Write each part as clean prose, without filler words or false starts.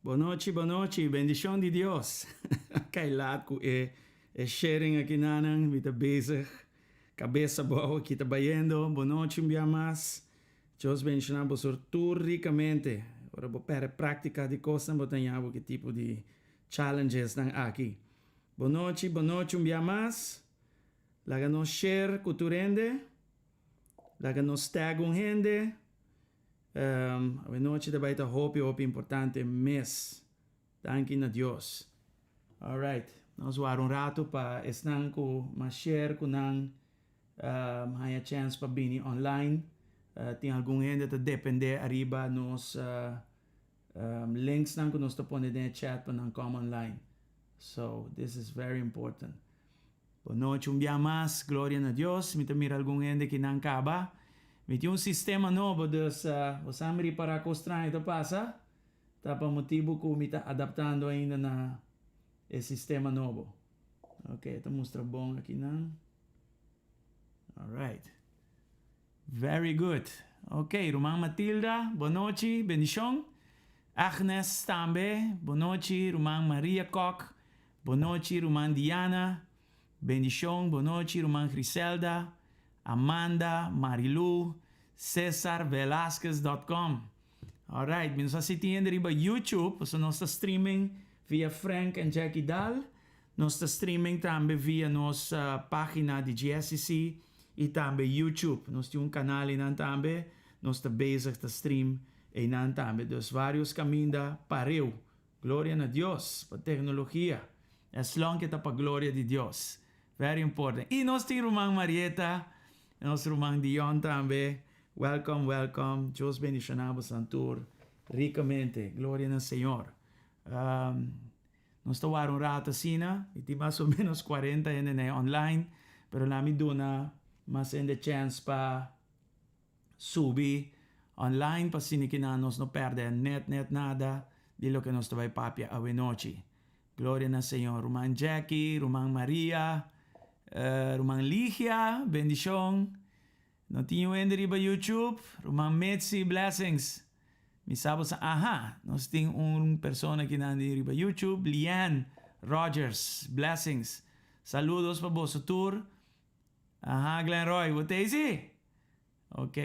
Bon nochi, bon nochi, bendicion di Dios. Kai laat ku e. E sharing aki nanan, mi ta bezig. Kabes abou aki ta bayendo. Bon nochi un bia mas. Dios bendiciona boso tur ricamente. Ora bo perde practica di cosnan bo ta haña bo ki tipo di challenges nan aki. Bon nochi, bon nochi un bia mas. Laga nos share cu tur hende. Laga nos tag un hende. Awe nochi ta bay ta hopi hopi importante mes. Danki na Dios. Alright, nos wara un rato pa esnan cu mas share cu nan haña chance pa bini online. Tin algun hende ta depende ariba nos linksnan cu nos ta pone den e chat pa nan come online. So, this is very important. Bon nochi un bia mas, gloria na Dios. Mi ta mira algun hende ki nan caba. Mi tin un sistema nobo, dus bo sa mi ripara cos straño ta pasa. Ta pa motibu ku mi ta adaptando ainda na e sistema nobo. Ok, e ta mustra bon akinan. Alright. Very good. Ok, ruman Matilda, bon nochi, bendishon. Agnes tambe, bon nochi. Ruman Maria Kok, bon nochi. Ruman Diana, bendishon, bon nochi. Ruman Griselda, Amanda, Marilu, Cesar Velasquez dot com. Alright, mi no sa si tin hende riba YouTube, pasobra nos ta streaming via Frank and Jackie Daal. Nos ta streaming tambe via nos pagina di GSCC y tambe YouTube. Nos tin un canal einan tambe, nos ta bezig ta stream einan tambe. Dus varios caminda pareu. Gloria na Dios pa tecnologia. As long ke ta pa gloria di Dios. Very important. Y nos tin ruman Marieta, nos ruman Dion tambe. Welcome, welcome. Dios bendiciona bosan tur ricamente. Gloria na Señor. Nos ta wara un rato asina. Mi tin mas o menos 40 hende na e online. Pero la mi duna mas hende chance pa subi online pa asina kinan nos no perde net net nada di loke nos ta bay papia awe nochi. Gloria na Señor. Ruman Jackie, ruman Maria, ruman Ligia, bendicion. No tin un hende riba YouTube? Ruman Mitzi, blessings. Mi sa bo sa, aha, nos tin un persona kinan di riba YouTube, Lianne Rogers, blessings. Saludos pa boso tur. Aha, Glenn Roy, bo ta esi? Ok.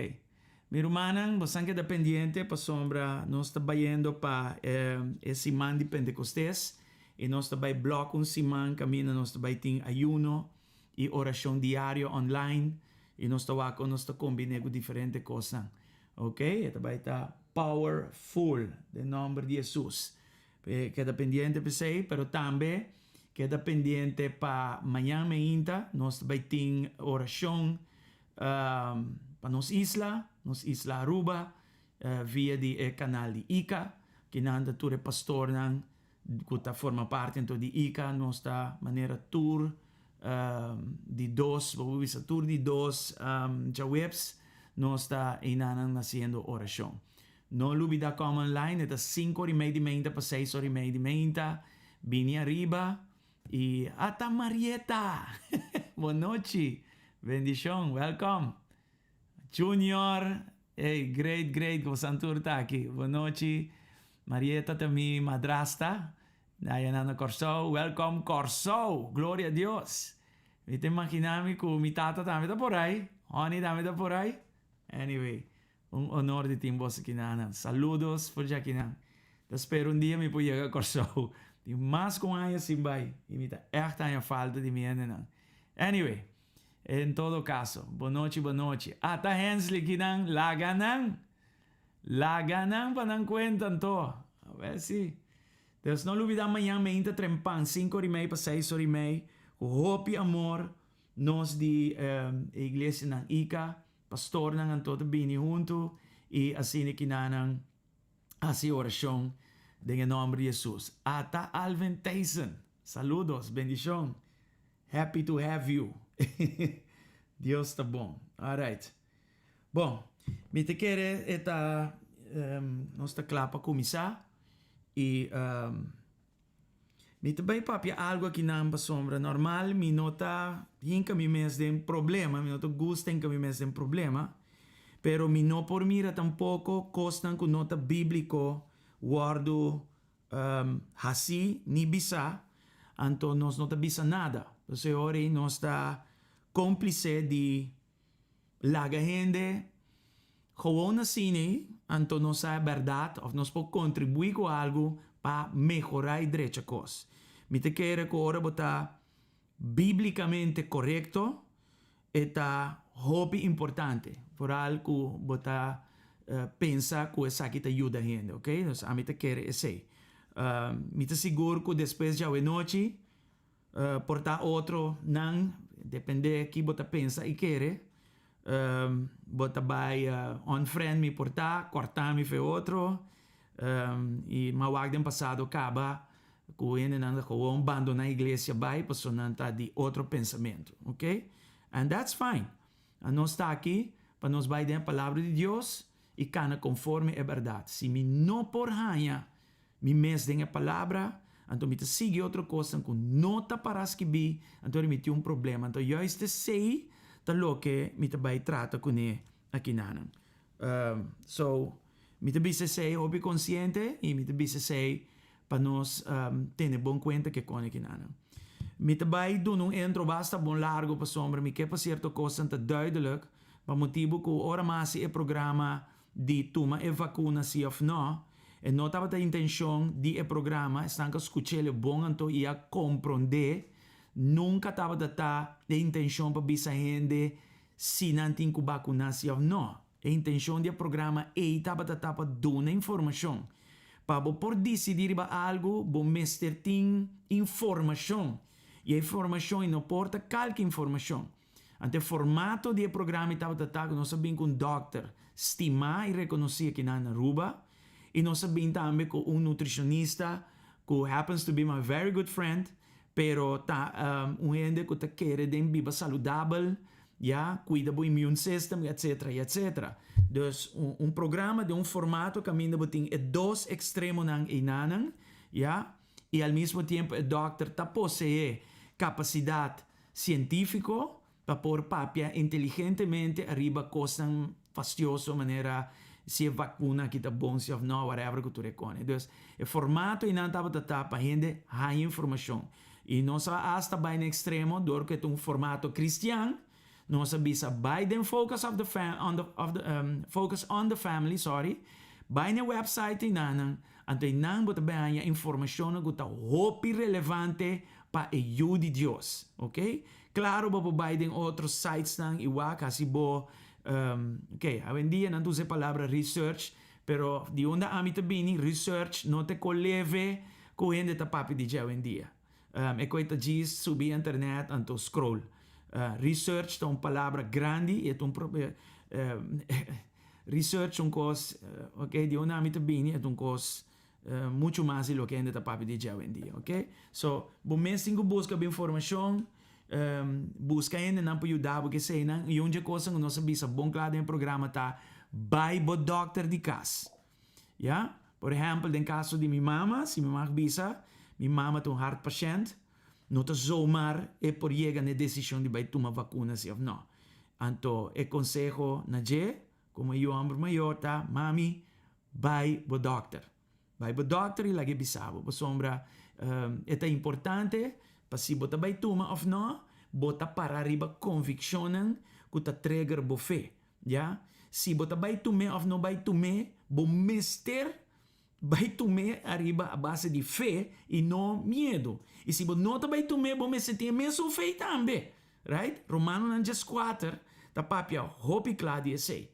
Mi rumannan, bosan keda pendiente pasobra nos ta bayendo pa e siman di Pentecostes y nos ta bay blok un siman caminda nos ta bay tin ayuno y oracion diario online y nos ta wak con nos ta combine cu diferente cosnan. Ok, e ta bay ta powerful den nomber di Jesus. Keda pendiente p'esey, pero tambe keda pendiente pa mañan meinta nos ta bay tin oracion pa nos isla, nos isla Aruba, via di e kanal di ICA, kinan ta tur e pastornan ku ta forma parti anto di ICA, nos ta manera tur di dos, bo por bisa tur di dos djaweps nos ta einanan hasiendo orashon. No lubida kòm online, e ta sinku ora i mei di meinta pa seis ora i mei di meinta, bini ariba I ata Marieta! Bon nochi! Bendishon! Welcome! Junior! Ey, great, great ku bosan tur ta aki. Bon nochi! Marieta ta mi madrasta aya nan na Kòrsou. Welcome Kòrsou! Gloria a Dios! Mi ta imagina mi ku mi tata tambe ta por ai. Honey tambe ta por ai. Anyway, Un honor di tin boso kinanan. Saludos for djakinan. Ta spera un dia mi por yega Kòrsou. Tin mas ku un aña sin bai i mi ta ègt haña falta di mi hendenan. Anyway, en todo kaso, bon nochi bon nochi. Ata Hensley kinan, laga nan! Laga nan pa nan kuenta anto. Awel si. Des no lubida mañan meinta trempan, sinku ora i mei pa seis ora i mei, ku hopi amor nos di e iglesianan Ica Pastornan anto ta bini huntu i asina kinanan hasi orashon den e nòmber di Hesus. Ata Alvin Thijssen, saludos, bendishon, happy to have you. Dios ta bon. Alright. Bon, mi ta kere e ta nos ta kla pa kuminsá i Mi ta bay papia algo akinan pasobra normal mi no ta hinca mi mes den problema, mi no ta gusta hinca mi mes den problema, pero mi no por mira tampoco cosnan cu no ta biblico wordo haci ni bisa. Anto nos no ta bisa nada. Entonces ora nos ta cómplice di laga hende gewoon asina, anto nos sa berdad of nos por contribui cu algo pa mehora y drecha cos. Mi ta kere cu ora bo ta biblicamente corecto, e ta hopi importante. Vooral cu bo ta pensa cu esaki ta yuda hende, ok? Dus ami ta kere esey. Mi ta sigur cu despues djawe nochi por ta otro nan, depende ki bo ta pensa y kere, bo ta bay unfriend mi por ta, corta mi fe otro, y m'a wak den pasado caba cu hendenan ta gewoon bandona iglesia bay pasobra nan ta di otro pensamento, ok? And that's fine. Nos ta aki pa nos bay den e palabra di Dios y cana conforme e berdad. Si mi no por haña mi mes den e palabra, anto mi ta sigui otro cosnan cu no ta para skibi, anto mi tin un problema. Anto juist esey ta loke mi ta bay trata cune akinanan. So, mi ta bisa esey hopi consciente y mi ta bisa esey pa nos tene bon cuenta ke con akinanan. Mi ta bay duna un intro basta bon largo pasobra mi ke pa cierto cosnan ta duidelijk, pa motibo cu ora mi haci e programa di tuma e vacuna si of no, e no tabata intencion di e programa, esnan cu a scuch'el bon anto y a compronde, nunca tabata ta e intencion pa bisa hende si nan tin cu vacuna si of no. E intencion di e programa ey tabata ta pa duna informacion. Pa bo por dicidi riba algo, bo mester tin informacion. Y e informacion y no por ta calke informacion. Anto e formato di e programa y tabata ta cu nos a bin cu un dokter stima y reconoci aki na Aruba y nos a bin tambe cu un nutricionista cu happens to be my very good friend, pero ta un hende cu ta kere den biba saludabel, ya, cuida bo immune system, etcetera y etcetera. Dus un programa den un formato caminda bo tin e dos extremonan eynanan, ya, y al mismo tiempo e dokter ta posee capacidad cientifico pa por papia inteligentemente ariba cosnan fastioso manera si e vacuna aki ta bon si of no, whatever cu tur e cone. Dus e formato eynan tabata ta pa hende haya informacion. Y nos a hasta bay na extremo door cu e ta un formato cristian, nos a bisa bay den focus of the fam on the of the focus on the family, sorry, bay na e website eynanan, anto eynan bo ta bay haya informacionnan cu ta hopi relevante pa e yu di Dios, ok. Claro bo por bay den otro sitesnan y wak haci bo, ok, awendia nan ta usa e palabra research, pero di unda ami ta bini research no ta e coleve cu hende ta papia di dje awendia. E koe ta djis subi internet anto scroll. Research ta un palabra grandi y e ta un research ta un cos, ok, di unda ami ta bini e ta un cos mucho mas di loke hende ta papia di dje awendia, ok. So, bo mes tin cu busca bo informacion, busca hendenan pa yuda bo cu eseinan, y un dje cosnan cu nos a bisa bon cla den e programa ta, bay bo dokter di cas, ya. Por ehempel, den caso di mi mama, si mi mag bisa, mi mama ta un hart pashent, no ta zomaar e por yega na e decision di bay tuma vacuna si of no. Anto e conseho na dje, como e yu homber mayor ta, Mami, bay bo dokter. Bay bo dokter y laga e bisa bo, pasobra e ta importante pa si bo ta bay tuma of no, bo ta para riba conviccionnan cu ta trigger bo fe. Ya, si bo ta bay tum'é of no bay tum'é, bo mester bay tum'é ariba a base di fe y no miedo. Y si bo no ta bay tum'é, bo mester tin e mesun fe tambe. Right? Romanonan 14 ta papia hopi cla di esey.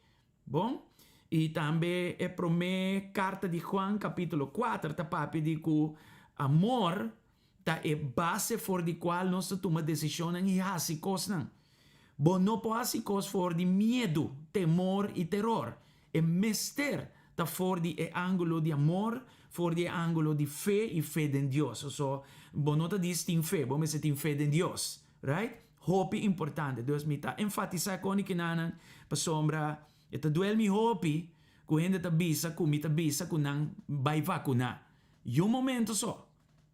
Bon? Y tambe e prome carta di Juan capitulo 4 ta papia di cu amor ta e base for di cual nos ta tuma decisionnan y haci cosnan. Bo no por haci cos for di miedu, temor y teror. E mester ta for di e angulo di amor, for di e angulo di fe y fe den Dios. So, bo no ta dis tin fe, bo mester tin fe den Dios. Right? Hopi importante. Dus mi ta enfatisa con e kinanan pasobra e ta duel mi hopi cu hende ta bisa cu mi ta bisa cu nan bay vacuna. Y un momento so.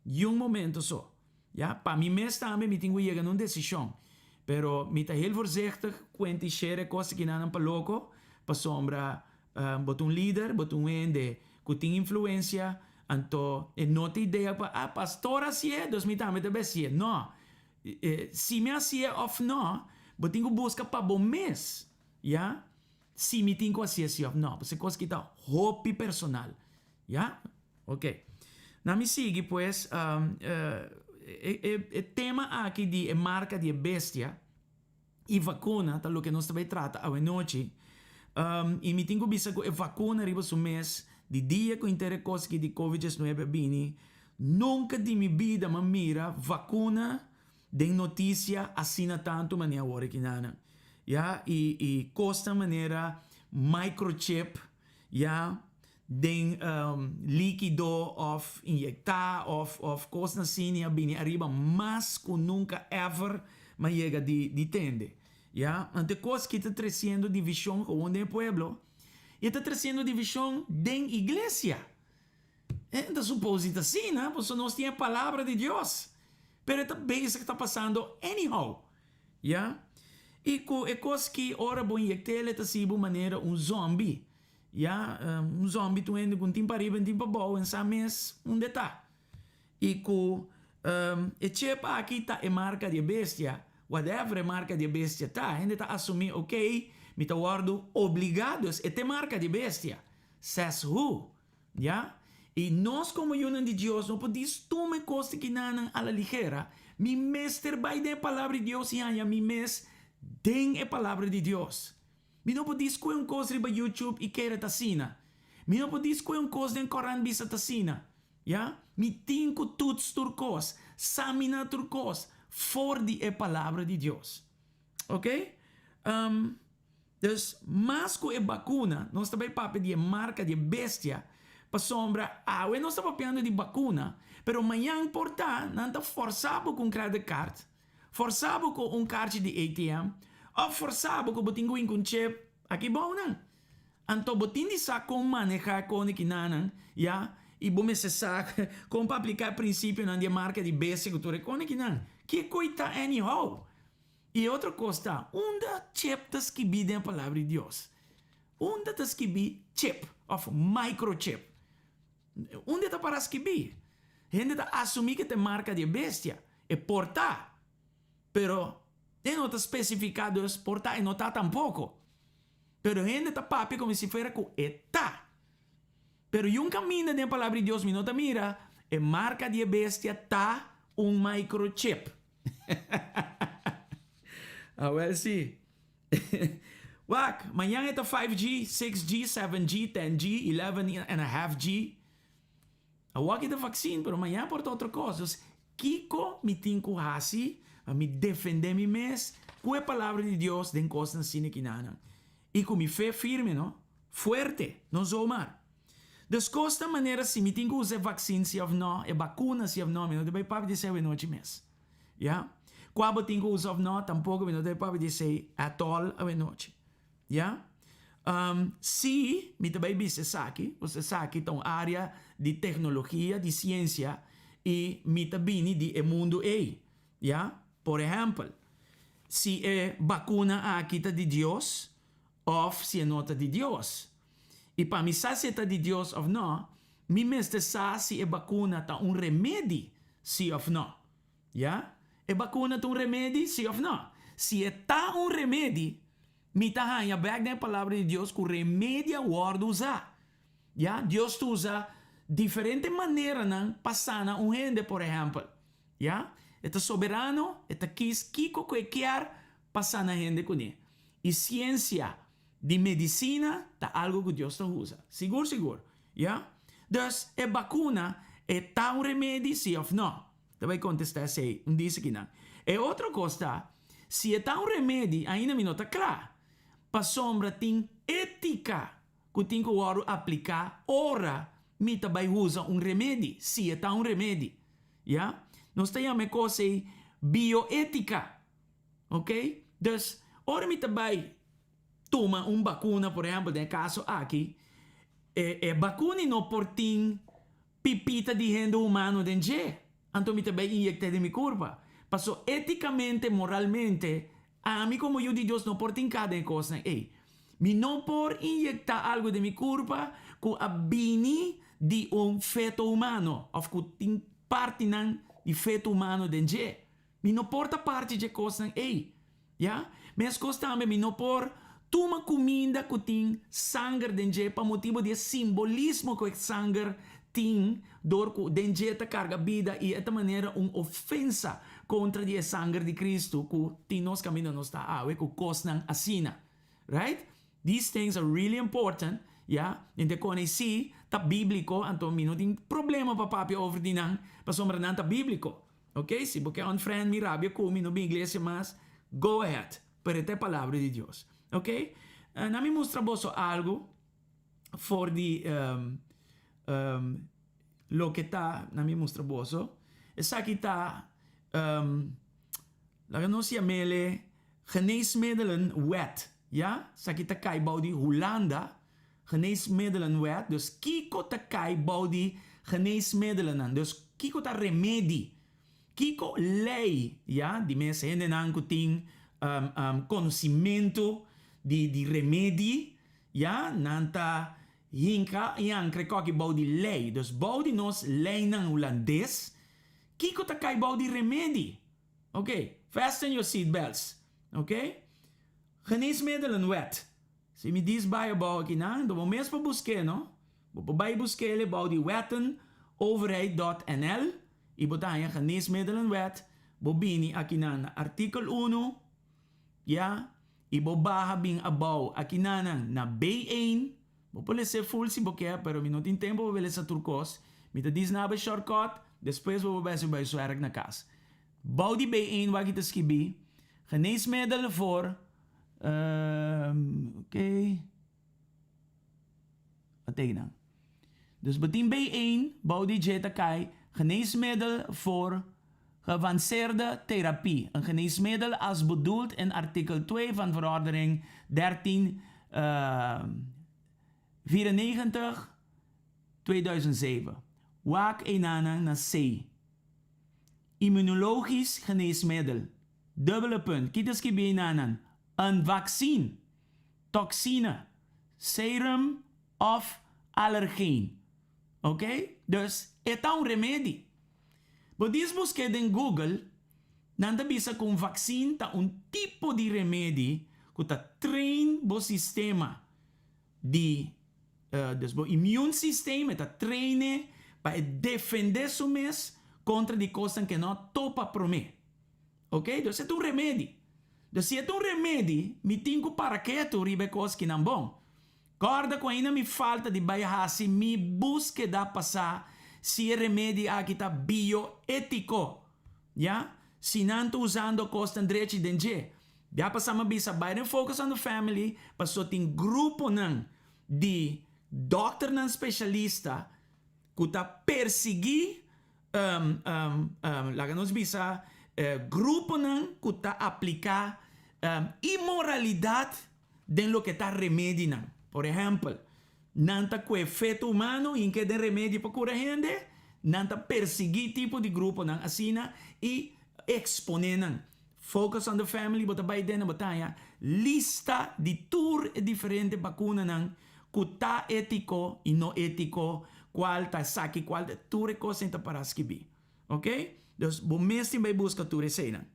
Y un momento so. Ya, pa mi mes tambe mi tin cu yega na un decision. Pero mi ta heel voorzichtig cuenta y share e cos kinanan pa loco, pasobra bo ta un lider, bo ta un hende cu tin influencia. Anto e no ta idea pa ah pastor a hasié dus mi tambe ta bai hasié. No, si mi a hasié òf no, bo tin ku buska pa bo mes, ya, si mi tin ku hasié si òf no. Pasobra e kos aki ta hopi personal, ya. Ok. Na mi sigui pues e tema aki di e marka di e bestia i vakuna ta loke nos ta bai trata awenochi. I mi tin ku bisa ku e vakuna riba su mes di dia ku henter e kos aki di covid diesnuebe a bini, nunka di mi bida m'a mira vakuna den notisia asina tantu manera awor aki nan. Ya, i kosnan manera microchip, ya, den likido of inyecta of of cosnan asini a bini ariba mas cu nunca ever m'a yega di di tende ya anto e cos ki ta treciendo division gewoon den e pueblo y e ta treciendo division den iglesia e ta supose ta asina pasobra nos tin e palabra di Dios pero e ta bezig ta pasando anyhow ya y cu e cos ki ora bo inyect'el e ta sibu manera un zombie. Ya, un zòmbi ta un hende ku un tin pariba i un tin pabou, en sa mes unda e ta. I ku e chip aki ta e marka di e bestia, whatever e marka di e bestia ta, hende ta asumí, ok, mi ta wòrdu obligá, dus e ta e marka di e bestia. Says who? Ya? I nos komo yunan di Dios no por dis tuma e kos di kinanan a la ligera. Mi mester bai den e Palabra di Dios i haña mi mes den e Palabra di Dios. Mi no por dis koe un kos riba YouTube i kere ta asina. Mi no por dis koe un kos den korant bisa ta asina. Ya? Mi tin ku tuts tur kos, samina tur kos for di e Palabra di Dios. Ok? Um, dus mas ku e bakuna, nos ta bai papia di e marka di e bestia, pasobra awe nos ta papiando di bakuna, pero mañan por ta nan ta forsa bo ku un credit card, Forsa bo ku un karchi di ATM òf forsa bo ku bo tin ku hinka un chip aki bou nan. Anto bo tin di sa kon manehá e kone kinanan, ya, i bo mester sa kon pa apliká e prinsipionan di e marka di bestia ku tur e kone kinan. Kiko i ta anyhow? I e otro kos ta, unda chip ta skibí den e Palabra di Dios? Unda ta skibí chip òf microchip? Unda e ta para skibí? Hende ta asumí ku e ta e marka di e bestia. E por ta, pero e no ta spesifiká, dus por ta e no ta tampoko. Pero hende ta papia komo si fuera ku e ta. Pero yun kaminda den e Palabra di Dios mi no ta mira e marka di e bestia ta un microchip. Awel si. Wak, mañan e ta 5G, 6G, 7G, 10G, 11 and a half G. Awor aki ta vaccine, pero mañan por ta otro cos. Dus, kiko mi tin cu haci pa mi defende mi mes cu e palabra di Dios den cosnan asina kinanan? Y cu mi fe firme, no? Fuerte, no zomaar. Dus cos ta manera si mi tin cu usa e vaccine si of no, e vacuna si of no, mi no ta bay papia di esey awenochi mes. Ya? Cua bo tin cu usa of no, tampoco mi no ta bay papia di esey at all awenochi. Ya? Si mi ta bay bisa esaki, pasobra esaki ta un area di tecnologia, di ciencia, y mi ta bini di e mundo ey. Ya? Por ehempel, si e vacuna aki ta di Dios of si e no ta di Dios. Y pa mi sa si e ta di Dios of no, mi mester sa si e vacuna ta un remedi, si of no. Ya? E vacuna ta un remedi, si of no? Si e ta un remedi, mi ta haña bek den e Palabra di Dios ku remedi a wòrdu usá. Ya? Dios ta usa diferente maneranan pa sana un hende, por ehèmpel. Ya? E ta soberano, e ta kis kiko ku e kier pa sana hende kuné. I siensia di medisina ta algu ku Dios ta usa. Sigur sigur. Ya? Dus, e bakuna, e ta un remedi, si òf nò? Ta bai kontestá esei un disa kinan. E otro kos ta, si e ta un remedi, ainda mi no ta kla, pasobra tin étika ku tin ku wòrdu apliká ora mi ta bai usa un remedi, si e ta un remedi. Ya? Nos ta yama e kos ei bioétika. Oké? Dus, ora mi ta bai tuma un bakuna, por ehèmpel den e kaso aki, e e bakuna no por tin pipita di hende humano den dje, anto mi ta bai inyect'é den mi curpa. Paso eticamente, moralmente, ami como yu di Dios no por tin cada e cosnan ey. Mi no por inyecta algo den mi curpa cu a bini di un feto humano òf ku tin partinan di feto humano den dje. Mi no por ta parti dje kosnan ei. Ya. Meskos tambe mi no por tuma kuminda ku tin sanger den dje pa motibu di e simbolismo ku e sanger tin dor ku den dje ta karga bida i e ta manera un ofensa kontra di e sanger di Kristu ku tin nos kaminda nos ta awe ku kosnan asina. Right? These things are really important, ya. Den te kone si ta bíbliko anto mi no tin problema pa papia over di nan pasobra nan ta bíbliko. Ok, si bo ke unfriend mi, rabia ku mi, no bin iglesia mas, go ahead, pero e ta e palabra di Dios. Ok, na mi mustra boso algu for di loke ta, na mi mustra boso, esaki ta, laga nos yam'ele Geneesmiddelenwet, ya, esaki ta kai bou di Hulanda, Geneesmiddelenwet, dus kiko ta kai bou di geneesmiddelennan, dus kiko ta remedi, kiko lei, ya, di mes hendenan ku tin konosimentu di di remedi, ya, nan ta hinka i ankra e koki bou di lei, dus bou di nos leinan hulandes, kiko ta kai bou di remedi? Ok, fasten your seat belts, ok, Geneesmiddelenwet. Si mi dis bai abou akinan, do bo mes por busk'é, no? Bo por bai busk'é el bou di wettenoverheid dot nl i bo ta haña Geneesmiddelenwet, bo bini akinan na artikel unu, ya, i bo baha bin abou akinanan na B een, bo por les'é ful si bo ke, pero mi no tin tempu pa bai lesa tur kos, mi ta dis naba e shortcut, despues bo por bai hasi bo huiswerk na kas. Bou di B een wak i ta skibí, Geneesmiddel voor. Oké. Wat teken dan? Dus bo tin B1, bou di dje ta kai geneesmiddel voor geavanceerde therapie. Een geneesmiddel als bedoeld in artikel 2 van verordening 13 94 2007. Wak einanan na C. Immunologisch geneesmiddel. Dubbele punt. Ki ta skibí einan? Een vaccin, toxine, serum of allergeen. Ok? Dus, e ta un remedi. Bo dis busk'é den Google, nan ta bisa ku un vaccin ta un tipo di remedi ku ta train bo sistema di, dus bo immuunsysteem, e ta train'é pa e defendé su mes kontra di kosnan ku e no a topa promé. Ok, dus e ta un remedi. Dus si e ta un remedi, mi tin ku para ketu riba e kos kinan bon. Kòrda ku ainda mi falta di bai hasi mi búskeda pa sa si e remedi aki ta bioétiko, ya, si nan ta usando kosnan drechi den dje. Ya pasá mi a bisa bai den Focus on the Family paso tin gruponan di dòkternan speshalista ku ta persiguí Laga nos bisa gruponan ku ta apliká inmoralidat den loke ta remedinan. Por ehèmpel, nan ta kue feto humano hink'é den remedi pa kura hende, nan ta persiguí tipo di gruponan asina i eksponé nan. Focus on the Family bo ta bai den bo ta haña lista di tur e diferente bakunanan ku ta étiko i no étiko, kual ta esaki, kual ta, tur e kosnan ta para skibí. Ok? Dus bo mes tin bai buska tur eseinan.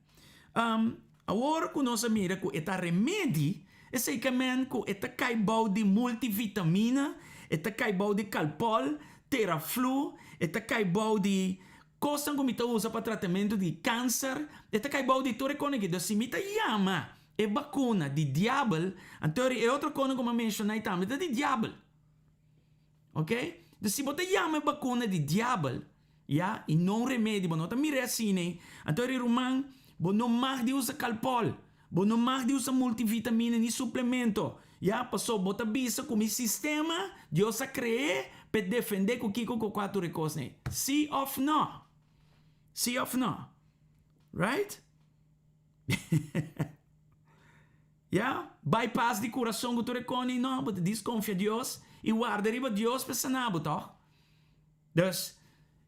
Awor ku nos a mira ku e ta remedi, esei ke men ku e ta kai bou di multivitamina, e ta kai bou di Calpol, Teraflu, e ta kai bou di Kosnan ku mi ta usa pa tratamentu di kanser, e ta kai bou di tur e kona aki. Dus si mi ta yama e bakuna di diabel, anto e otro kona ku mi a menshoná ei tambe ta di diabel. Ok? Dus si bo ta yama e bakuna di diabel, ya, i no un remedi, bo no ta mir'é asina ei, anto e ruman, bo no mag di usa Calpol, bo no mag di usa multivitamina ni suplemento, ya, paso bo ta bisa ku mi sistema Dios a kre'é p'e defendé ku kiko ku kua tur e kosnan ei. Sí òf nò? Sí òf nò? Right? Ya, bypass di kurason ku tur e kosnan ei nò, bo ta diskonfia Dios i warda riba Dios p'e sana bo tòg? Dus,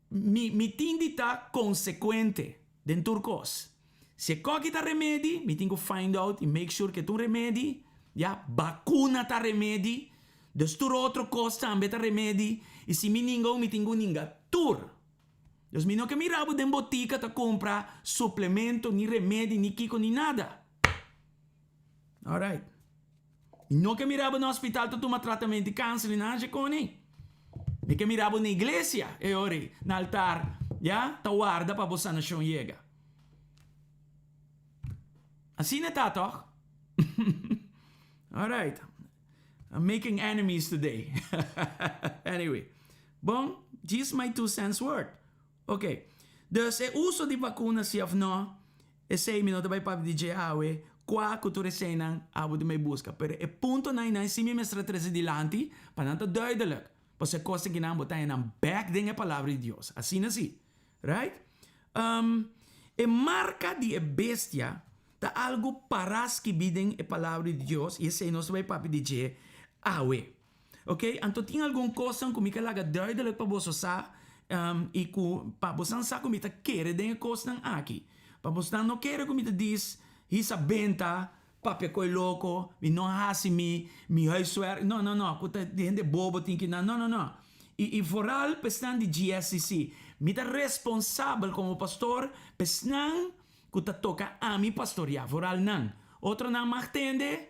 mi mi tin di ta konsekuente den tur kos. Si e koki ta remedi, mi tin ku find out i make sure ku e ta un remedi, ya, bakuna ta remedi. Dus tur otro kos tambe ta remedi i si mi ninga un mi tin ku ninga tur. Dus mi no ke mira bo den botika ta kumpra suplemento ni remedi ni kiko ni nada. Alright. Mi no ke mira bo na hospital ta tuma tratamento di kanser ni nada dje. Mi ke mira bo na iglesia e ora ei, na altar, ya, ta warda pa bo sanashon yega. Asina ta tòg? Alright. I'm making enemies today. Anyway. Bon, just my 2 cents worth. Ok. Dus e uso di vakuna si òf no, esei mi no ta bai papia di dje awe, kua ku tur eseinan abo di mei buska. Pero e puntonan einan si mi mester a trese dilanti pa nan ta duidelijk. Pasobra e kos akinan bo ta haña nan bèk den e palabra di Dios. Asina si. Right? E marka di e bestia ta algu pará skibí den e Palabra di Dios i esei nos ta bai papia di dje awe. Ok, anto tin algun kosnan ku mi ke laga duidelijk pa boso sa i ku pa bosan sa ku mi ta kere den e kosnan aki. Pa bosnan no kere ku mi ta dis hisa benta, papia koe loko, mi no a hasi mi mi huiswerk, no no no, ku ta hende bobo tin kinan, no no no. I i vooral pa esnan di GSCC, mi ta responsabel komo pastor pa esnan ku ta toka ami pastoriá, vooral nan. Otronan mag tende,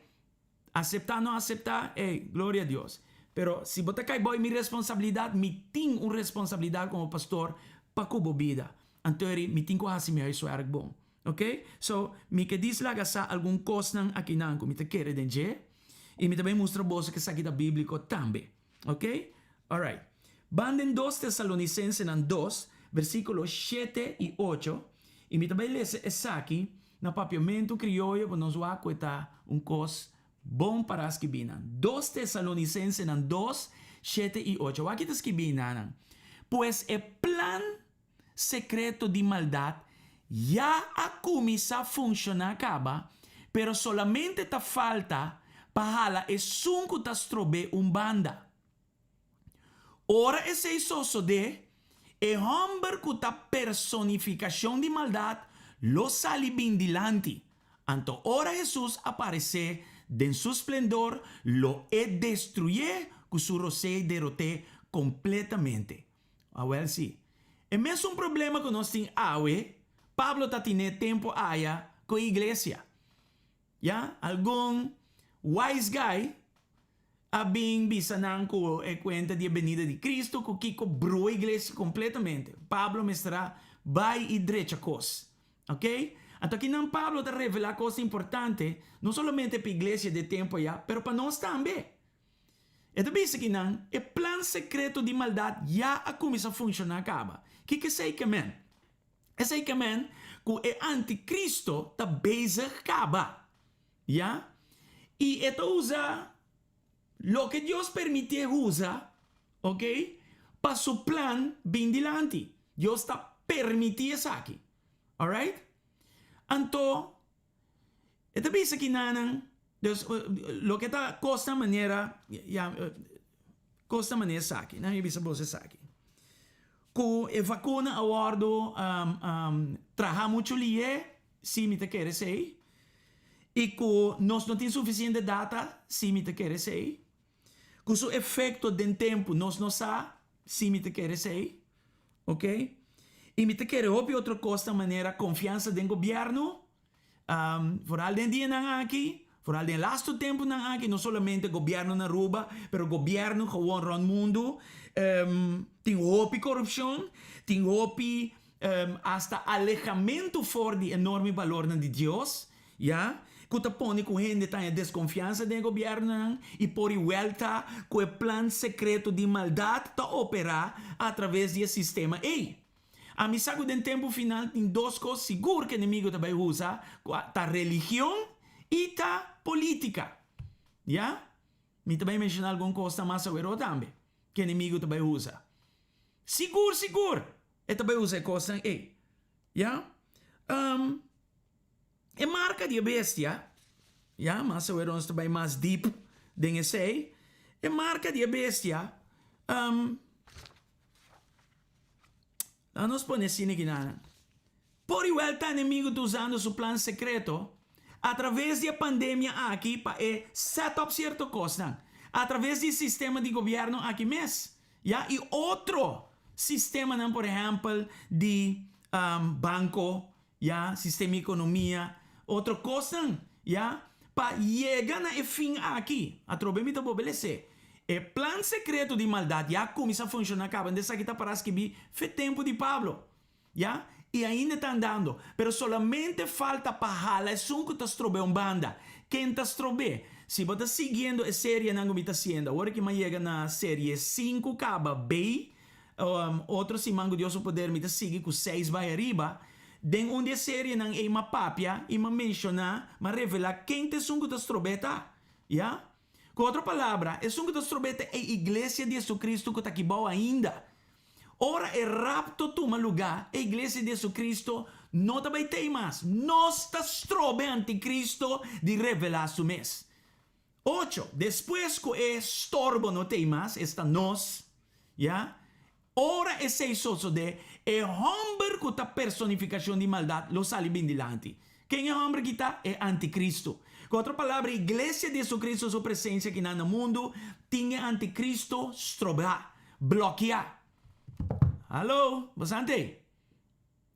aseptá no aseptá, ey, gloria a Dios. Pero si bo ta kai bou mi responsabilidat, mi tin un responsabilidat komo pastor pa ku bo bida. Anto eri mi tin ku hasi mi huiswerk bon. Ok? So, mi ke dis laga sa algun kosnan akinan ku mi ta kere den dje, i mi ta bai mustra boso ku esaki ta bíbliko tambe. Ok? Alright. Ban den 2 Tesalonicensenan 2, versíkulo 7 i 8, i mi ta bai lesa esaki na papiamentu krioyo pa nos wak ku e ta un kos bon para skibí nan. 2 Tesalonicensenan 2, 7 i 8. Wak ki ta skibí nan. Pues e plan sekreto di maldat ya a kuminsá funshoná kaba, pero solamente ta falta pa hala esun ku ta strob'é un banda. Ora esei sosodé, e hòmber ku ta personifikashon di maldat lo sali bin dilanti. Anto ora Hesus aparesé den su splendor, lo e destruyé ku su rosé i derot'é kompletamente. Awèl sí. E mesun problema ku nos tin awe, Pablo ta tin'é tempu aya ku e iglesia. Ya, algun wise guy a bin bisa nan ku e kuenta di e benida di Kristu ku kiko brua iglesia kompletamente. Pablo mester a bai i drecha kos. Ok? Anto akinan Pablo ta revelá kos importante, no solamente pa iglesia di e tempu aya, pero pa nos tambe. E ta bisa ki nan e plan sekreto di maldat ya a kuminsá funshoná kaba. Kiko esei ke men? Esei ke men ku e antikristo ta bezig kaba. Ya. I e ta usa loke Dios permitié usa, oke, pa su plan bin dilanti. Dios ta permití esaki. Alright? Anto, e ta bisa ki nan, dus loke ta kosnan manera, ya, kosnan manera esaki, nan mi bisa boso esaki, ku e vakuna a wòrdu traha muchu lihe, si mi ta kere esei, i ku nos no tin sufisiente data, si mi ta kere esei, ku su efekto den tempu nos no sa, si mi ta kere esei, ok. I mi ta kere hopi otro kosnan manera konfiansa den gobièrnu, Vooral den dianan aki, vooral den lastu tempunan aki, no solamente gobierno na Aruba, pero gobierno gewoon rond mundu, tin hopi korupshon, tin hopi hasta alehamentu for di e norma i balornan di Dios, ya, ku ta pone ku hende ta haña deskonfiansa den e gobiernonan i por i wèlta ku e plan sekreto di maldat ta operá atraves di e sistema ei. Ami sa ku den tempu final tin dos kos sigur ku enemigu ta bai usa, ku ta religion i ta politika. Ya? Mi ta bai menshoná algun kosnan mas aweró tambe ku enemigu ta bai usa. Sigur sigur e ta bai usa e kosnan ei. Ya? E marka di e bestia, ya, mas aweró nos ta bai mas dip den esei, e marka di e bestia, Laat nos pone asina kinanan. Por igual ta enemigo ta usando su plan secreto a traves di e pandemia aki pa e set up cierto cosnan. Atraves di sistema di gobièrnu aki mes, ya, i otro sistemanan, por ehèmpel di banko, ya, sistema di ekonomia, otro kosnan, ya, pa yega na e fin aki. Atrobe mi ta bobelesé. E plan sekreto di maldat ya kuminsá funshoná kaba, esaki ta para skibí fe tempu di Pablo. Ya, i ainda ta andando, pero solamente falta pa hala esun ku ta strob'é un banda. Ken ta strob'é? Si bo ta siguiendo e serienan ku mi ta hasiendo, awor ki mi a yega na serie sinku kaba bei, otro siman ku Dios su poder mi ta sigui ku seis bai ariba. Den un di e serienan ei m'a papia i m'a menshoná, m'a revelá ken ta esun ku ta strob'é ta. Ya. Ku otro palabra, esun ku ta strob'é ta e Iglesia di Jesucristo ku ta aki bou ainda. Ora e rapto tuma lugá, e Iglesia di Jesucristo no ta bai tei mas. Nos ta strobe anticristo di revelá su mes. Ocho, despues ku e storbo no tei mas, esta nos, ya, ora esei sosodé, e hòmber ku ta personifikashon di maldat lo sali bin dilanti. Ken e hòmber ki ta? E anticristo. Ku otro palabra, e Iglesia di Jesucristo su presensia kinan na mundu tin e anticristo strobá. Blokia. Hallo, bosante?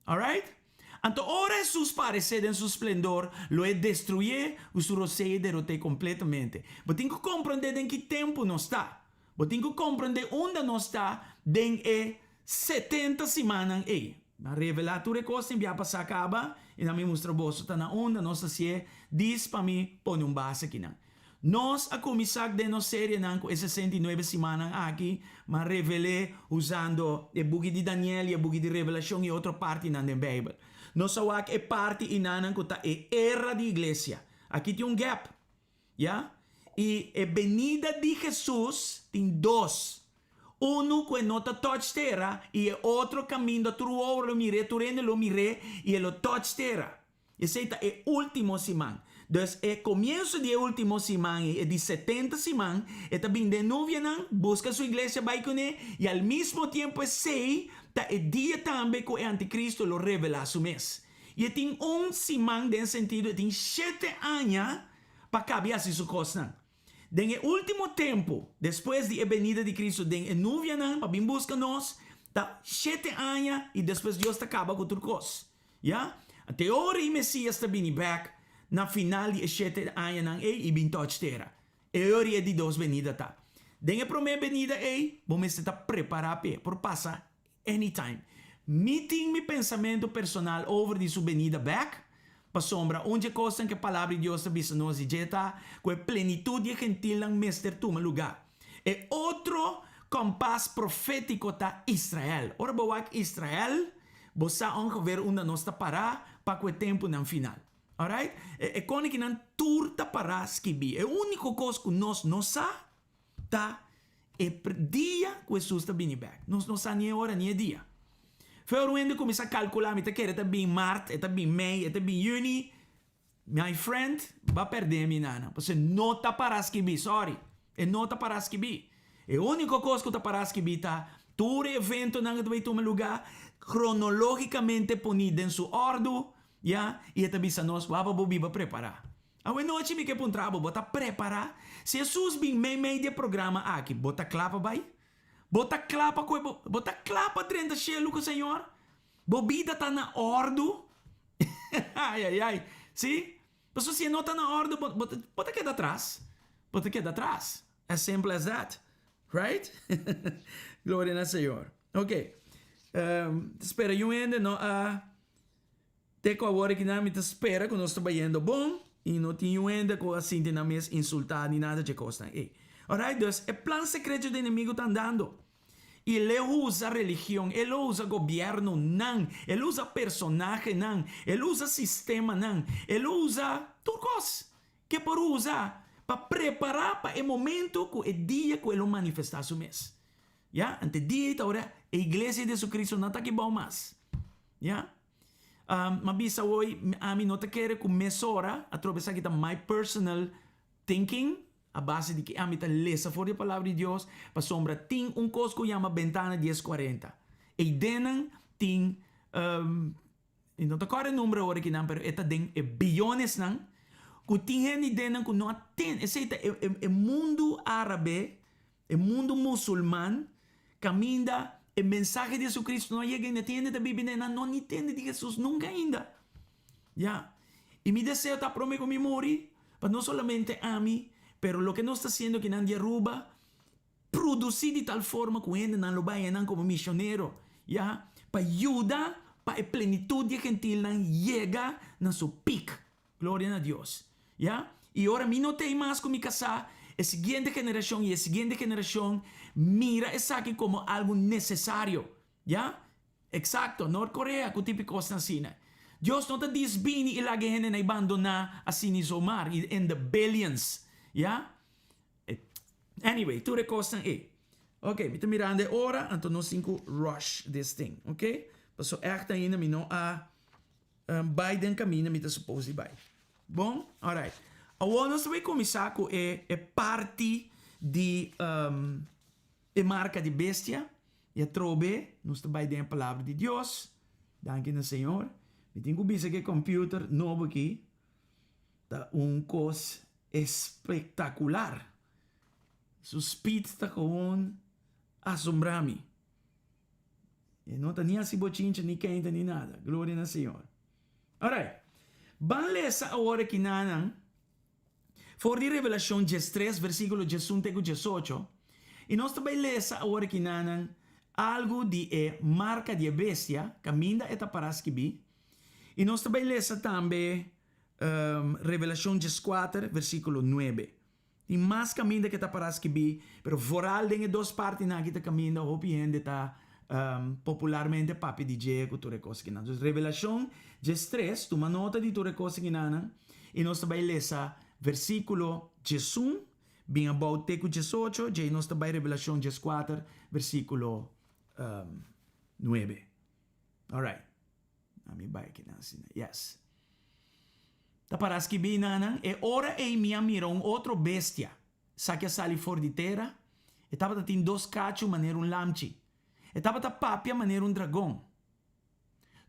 Alright? Anto ora Hesus paresé den su splendor, lo e destruyé ku su rosea i derot'é kompletamente. Bo tin ku komprondé den ki tempu nos ta. Bo tin ku komprondé unda nos ta den e setenta simannan ei. Mi a revelá tur e kosnan bia pasá kaba i nan mi mustra boso ta na unda nos ta hasié dis pa mi pone un base akinan. Nos a kuminsá den nos serienan ku e 69 simannan aki, ma revel'é usando e buki di Daniel i e buki di Revelashon i otro partinan den Beibel. Nos a wak e parti inanan ku ta e era di iglesia. Aki tin un gap, ya. I e benida di Hesus tin dos. Unu ku e no ta touch tera i e otro kaminda tur wowo lo mir'é, tur hende lo mir'é i e lo touch tera. Esei ta e último siman. Dus e komienso di e último siman ei, e di 70 siman, e ta bin den nubianan, buska su iglesia bai kuné, i al mismo tiempo esei ta e dia tambe ku e antikristo lo revelá su mes. I e tin un siman den sentido e tin shete aña pa kabi hasi su kosnan. Den e último tempu, despues di e benida di Kristu den e nubianan pa bin buska nos, ta shete aña i despues Dios ta kaba ku tur kos. Ya? Te ora e Mesias ta bini bèk na final di e shete añanan ei i bin tòch tera. E ora e di dos benida ta. Den e promé benida ei, bo mester ta prepará p'e. Por pasa anytime. Mi tin mi pensamentu personal over di su benida bèk, pasobra un dje kosnan ku e Palabra di Dios ta bisa nos di dje ta ku e plenitut di e gentilnan mester tuma lugá. E otro kompas profétiko ta Israel. Ora bo wak Israel, bo sa ongeveer unda nos ta pará pa ku e tempunan final. Alright? E konikinan tur ta pará skibí. E úniko kos ku nos no sa ta e dia ku Hesus ta bini bèk. Nos no sa ni e ora ni e dia. Veel hende kuminsá kalkulá, mi ta kere e ta bin mart, e ta bin mei, e ta bin yüni. My friend, bo a pèrdè mi nana, pasobra e no ta pará skibí, sorry, e no ta pará skibí. E úniko kos ku ta pará skibí ta tur e eventonan ku ta bai tuma lugá kronológikamente poní den su òrdu, ya, i e ta bisa nos, wak pa bo biba prepará. Awe nochi mi ke puntra bo, bo ta prepará? Si Hesus bin meimei di e programa aki, bo ta kla pa bai? Bo ta kla pa kohe bo, bo ta kla pa drenta shelu ku Señor? Bo bida ta na òrdu? Ai, ai, ai. Sí? Pasobra si e no ta na òrdu, bo, bo, bo ta keda atras. Bo ta keda atras. As simple as that. Right? Gloria na Señor. Ok. Um, spera yu hende no a te ku awor aki nan mi ta spera ku nos ta bayendo bon i no tin yu hende ku a sinti nan mes insultá ni nada dje kosnan ei. Alright, dus e plan sekreto di enemigu ta andando. I el e usa religion, el lo usa gobiernonan, el usa personahenan, el usa sistemanan, el usa tur kos ke por usa pa prepará pa e momento ku e dia ku e lo manifestá su mes. Ya, ante dia ei ta ora e iglesia di Jesucristo no ta aki bou mas. Ya. M'a bisa awor, ami no ta kere ku mesora, atrobe esaki ta my personal thinking, A base di ki ami ta lesa for di e Palabra di Dios, pasobra tin un kos ku yama Bentana 1040. Eidennan tin, mi no ta kòrda e number awor akinan, pero e ta den e biyonesnan. Ku tin hende den nan ku no a tende. Esei ta e e e mundu árabe, e mundu musulman, kaminda e mensahe di Jesucristo no a yega ainda. Tin hende ta bibi den nan no ni tende di Jesus nunka ainda. Ya. I mi deseo ta prome ku mi muri, pa no solamente ami, pero loke nos ta hasiendo akinan di Aruba, produsí di tal forma ku hendenan lo bai einan komo misionero, ya, pa yuda pa e plenitut di e gentilnan yega na su pik. Gloria na Dios. Ya? I ora mi no t'ei mas ku mi kasá, e siguiente generashon i e siguiente generashon mira esaki komo algu nesesario. Ya? Eksakto, Nort Korea ku tipo kosnan asina. Dios no ta dis bini i laga e hendenan bandoná asina zomaar, i in the billions. Ya? Anyway, tur e kosnan ei. Ok, mi ta mirando e ora, anto nos tin ku rush this thing, ok? Paso ègt ainda mi no a bai den kaminda mi ta suppose di bai. Bon? Alright. Awor nos ta bai kuminsá ku e e parti di e marka di bestia. I atrobe nos ta bai den e Palabra di Dios. Danki na Señor. Mi tin ku bisa ku e computer nobo aki ta un kos espektakular. Su speed ta gewoon asombrá mi. E no ta ni hasi bochincha, ni keinta, ni nada. Gloria na Señor. Alright. Ban lesa awor aki nanan for di Revelashon 13, versíkulo 11 te ku 18. I nos ta bai lesa awor aki nanan algu di e marka di e bestia, kaminda e ta pará skibí. I nos ta bai lesa tambe Revelashon 14, versíkulo 9. Tin mas kaminda ke ta pará skibí, pero vooral den e dos partinan aki ta kaminda hopi hende ta popularmente papia di dje ku tur e kos akinan. Dus Revelashon 13, tuma nota di tur e kos akinanan i nos ta bai lesa versíkulo 11 bin abou te ku 18, djei nos ta bai Revelashon 14 versíkulo 9. Alright. Ami bai akinan asina. Yes. Ta para skibí nanan, E ora ei mi a mira un otro bestia, sa ki a sali for di tera. E tabata tin dos kachu manera un lamchi. E tabata papia manera un dragon.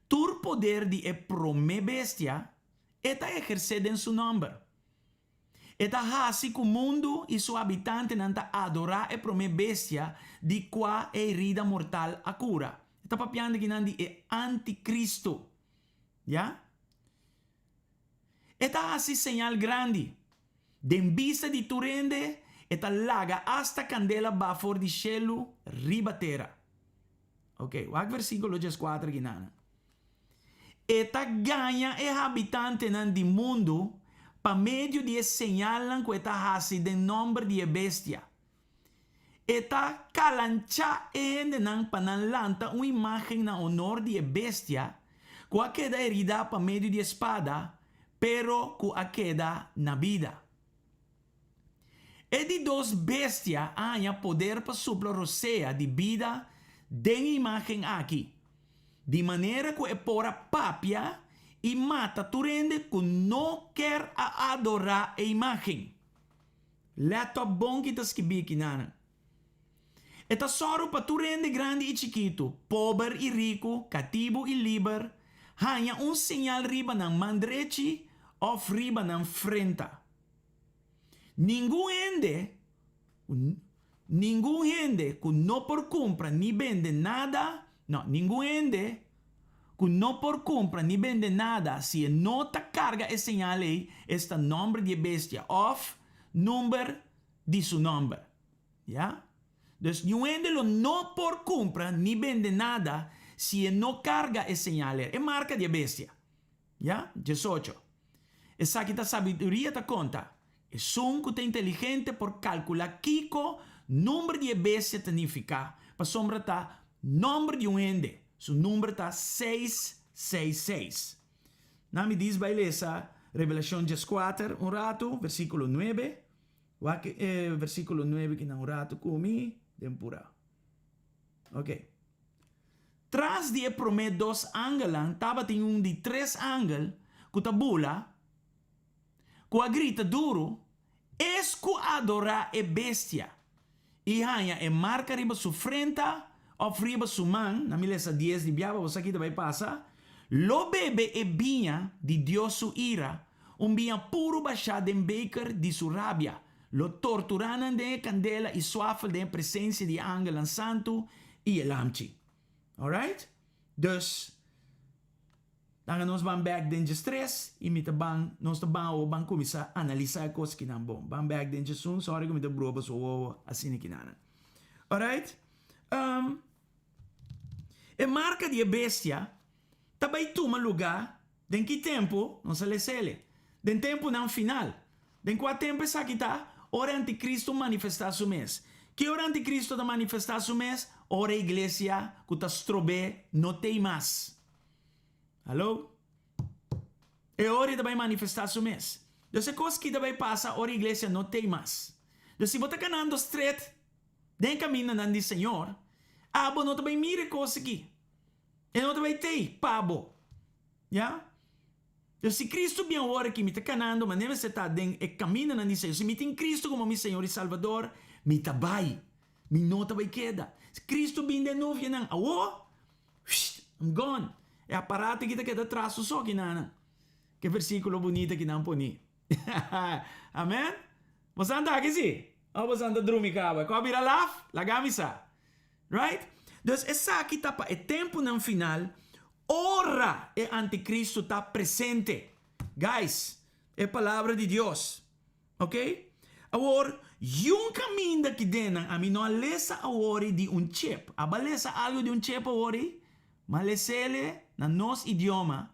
Tur poder di e promé bestia e ta ehersé den su nòmber. E ta hasi ku mundu i su habitantenan ta adorá e promé bestia di kua e herida mortal a kura. E ta papiando akinan di e antikristu. Ya. E ta hasi señal grandi. Den bista di tur hende, e ta laga asta kandela ba for di shelu riba tera. Ok, wak versíkulo 14 akinan. E ta gaña e habitantenan di mundu pa medio di e señalnan ku e ta hasi den nòmber di e bestia. E ta kalanchá e hendenan pa nan lanta un imágen na onor di e bestia ku a keda heridá pa medio di e spada, pero ku a keda na bida. E di dos bestia a haña poder pa supla rosea di bida den e imágen aki, di manera ku e por a papia i mata tur hende ku no ker a adorá e imágen. Lèt op bon ki ta skibí kinanan. E ta sòru pa tur hende grandi i chikitu, pober i riku, katibu i liber, haña un señal riba nan man drechi òf riba nan frenta. Ningun hende, ningun hende ku no por kumpra ni bende nada, no, ningun hende ku no por kumpra ni bende nada si e no ta karga e señal ei, esta nòmber di e bestia òf number di su nòmber. Ya? Dus niun hende lo no por kumpra ni bende nada si e no karga e señal ei, e marka di e bestia. Ya? 18. Esaki ta sabiduria ta konta. Esun ku ta inteligente por kalkulá kiko number di e bestia ta nifiká, pasobra ta nòmber di un hende. Su number ta 666. Na mi dis bai lesa Revelashon 14 un ratu, versíkulo 9. Wak e versíkulo 9 kinan un ratu ku mi den purá. Oké. Tras di e promé dos angelnan tabatin un di tres angel ku ta bula, ku a grita duru, Es ku adorá e bestia i haña e marka riba su frenta òf riba su man, na mi lesa dies di biaba, bo sa ki ta bai pasa, lo bebe e biña di Dios su ira, Un biña puru bashá den beker di su rabia. Lo torturá nan den e kandela i swafel den e presensia di e angelnan santu i e Lamchi. Alright? Dus, laga nos ban bèk den djestres i mi ta ban, nos ta ban awor ban kuminsá analisá e kos kinan bon. Ban bèk den djesun, sorry ku mi ta brua boso wowo asina kinanan. Alright? Um, e marka di e bestia ta bai tuma lugá den ki tempu? Nos a les'ele. Den tempunan final. Den kua tempu esaki ta? Ora e antikristu manifestá su mes. Ki ora antikristu ta manifestá su mes? Ora e iglesia ku ta strob'é no t'ei mas. Hallo? E ora e ta bai manifestá su mes. Dus e kos ki ta bai pasa ora e iglesia no t'ei mas. Dus si bo ta kanando stret den e kamindanan di Señor, abo no ta bai mira e kos aki. E no ta bai t'ei pa bo. Ya? Pero si Cristo bin awor aki, mi ta canando manera mester ta den e camindanan di Señor. Si mi tin Cristo como mi Señor y Salvador, mi ta bai. Mi no ta bai keda. Si Cristo bin den nuvianan awor, whisht, I'm gone. E aparato aki ta keda tras su so kinanan. Ke versiculo bunita ki nan poni. Amen? Bosan ta aki si? Of bosan ta drumi caba? Cu a bira laf? Laga mi sa. Right? Dus esaki ta pa e tempunan final ora e anticristo ta presente. Guys, e palabra di Dios. Ok? Awor, yun caminda ki den nan, ami no a lesa awori di un chip. Aba lesa algo di un chip awori? Ma lesele na nos idioma.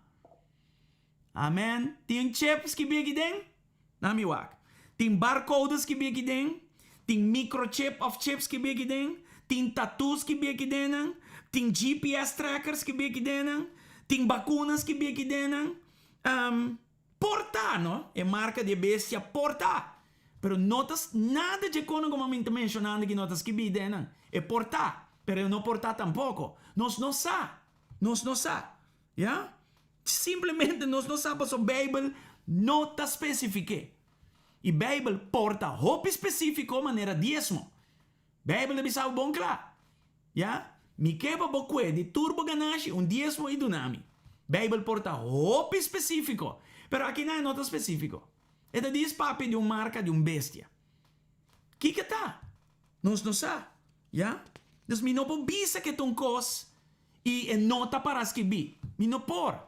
Amen. Tin un chip skibí aki den? Na mi wak. Tin barcode skibí aki den? Tin microchip of chip skibí aki den? Tin tattoo skibí aki den nan? Tin GPS tracker skibí aki den nan? Tin bakuna skibí aki den nan? Um, por ta, no? E marka di e bestia por ta. Pero no ta nada dje kono ku mi ta menshonando aki no ta skibí den nan. E por ta, pero e no por ta tampoko. Nos no sa. Nos no sa. Ya? Simplemente nos no sa pasobra Bijbel no ta specifiké. I Bijbel por ta hopi specifico manera diesmo. Bijbel ta bisa bo bon kla. Ya? Mi ke pa bo kue di tur bo ganashi un diesmo i duna mi. Bijbel por ta hopi specifico. Pero akinan e no ta specifico. E ta dis papia di un marka di un bestia. Kiko ta? Nos no sa. Ya? Dus mi no por bisa ke ta un kos I e no ta para skibí. Mi no por.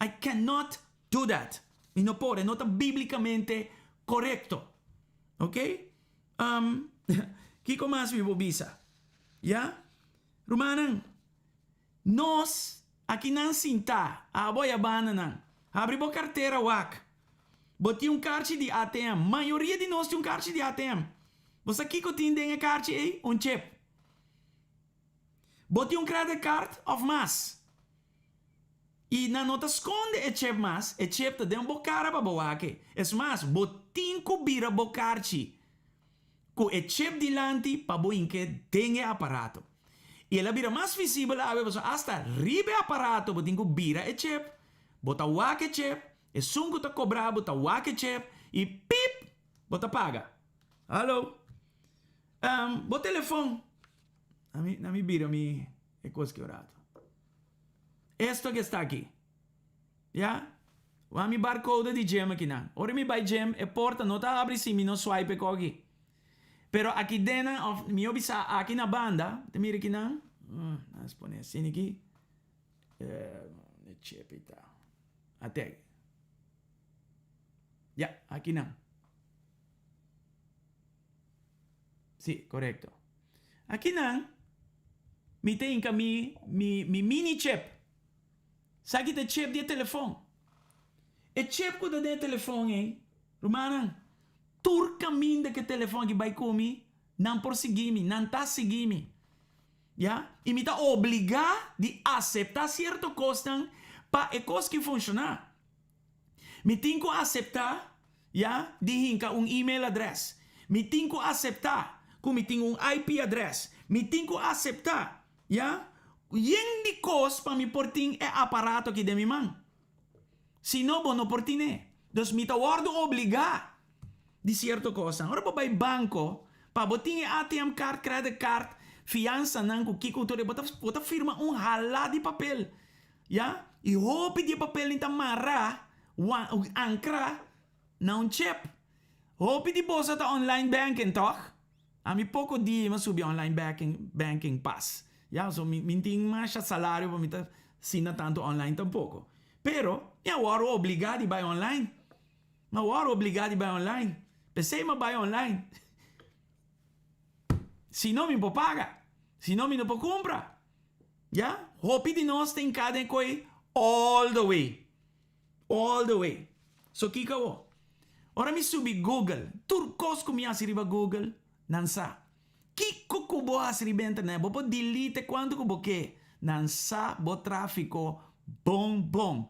I cannot do that. Mi no por. E no ta bíblicamente korekto. Ok? Um, kiko mas mi por bisa? Ya? Rumannan, nos akinan sintá, abo i abandanan, habri bo kartera wak. Bo tin un karchi di ATM. Mayoria di nos tin un karchi di ATM. Bo sa kiko tin den e karchi ei? Un chip. Bo tin un credit card of mas? I nan no ta sconde e chip mas, e chip ta den bo cara pa bo wak e. Es mas, bo tin cu bira bo carchi cu e chip dilanti pa bo hinke den e aparato. I el a bira mas visibel awe pasobra hasta riba e aparato bo tin cu bira e chip, bo ta wak e chip, esun cu ta cobra bo ta wak e chip i pip! Bo ta paga. Hallo. Bo telefon. Na mi bira mi e kos ki un rato. Esto ke sta aki. Ya? Wak mi barcode di gym akinan. Ora mi bai gym e porta no ta habri si mi no swipe e koki. Pero aki dennan of mi yo bisa aki na banda, ta mira akinan. Nos pone asina aki. E chip ta. Ate aki. Ya, akinan. Sí, korekto. Akinan mi ta hinka mi mi mi mini chip. Sa ki ta e chip di e telefon. E chip ku ta den e telefon ei, rumannan, tur kaminda ku e telefon aki bai ku mi, nan por sigui mi, nan ta sigui mi. Ya? I mi ta obligá di aseptá sierto kosnan pa e kos ki funshoná. Mi tin ku aseptá, ya, di hinka un email adrès. Mi tin ku aseptá ku mi tin un IP adrès. Mi tin ku aseptá, ya, yen di kos pa mi por tin e aparato aki den mi man. Si no, bo no por tin'é. Dus mi ta wòrdu obligá di sierto kosnan. Ora bo bai banko, pa bo tin e ATM card, credit card, fiansanan ku kiko tur, bo ta bo ta firma un halá di papel. Ya, i hopi di e papelnan ta mará, ankrá. Na un chip. Hopi di boso ta online banking, toch? Ami poko dia mi a subi online banking, banking pas. Ya, so mi mi tin masha salario pa mi ta sina tantu online tampoko. Pero, mi a wòrdu obligá di bai online. Mi a wòrdu obligá di bai online. P'esei mi a bai online. Si no mi por paga. Si no mi no por kumpra. Ya, hopi di nos ta hinká den koi all the way. All the way. So kiko awor? Ora mi subi Google, tur kos ku mi hasi riba Google, nan sa. Kiko ku bo hasi riba internet, bo por delete kuantu ku bo ke, nan sa bo trafiko bon bon.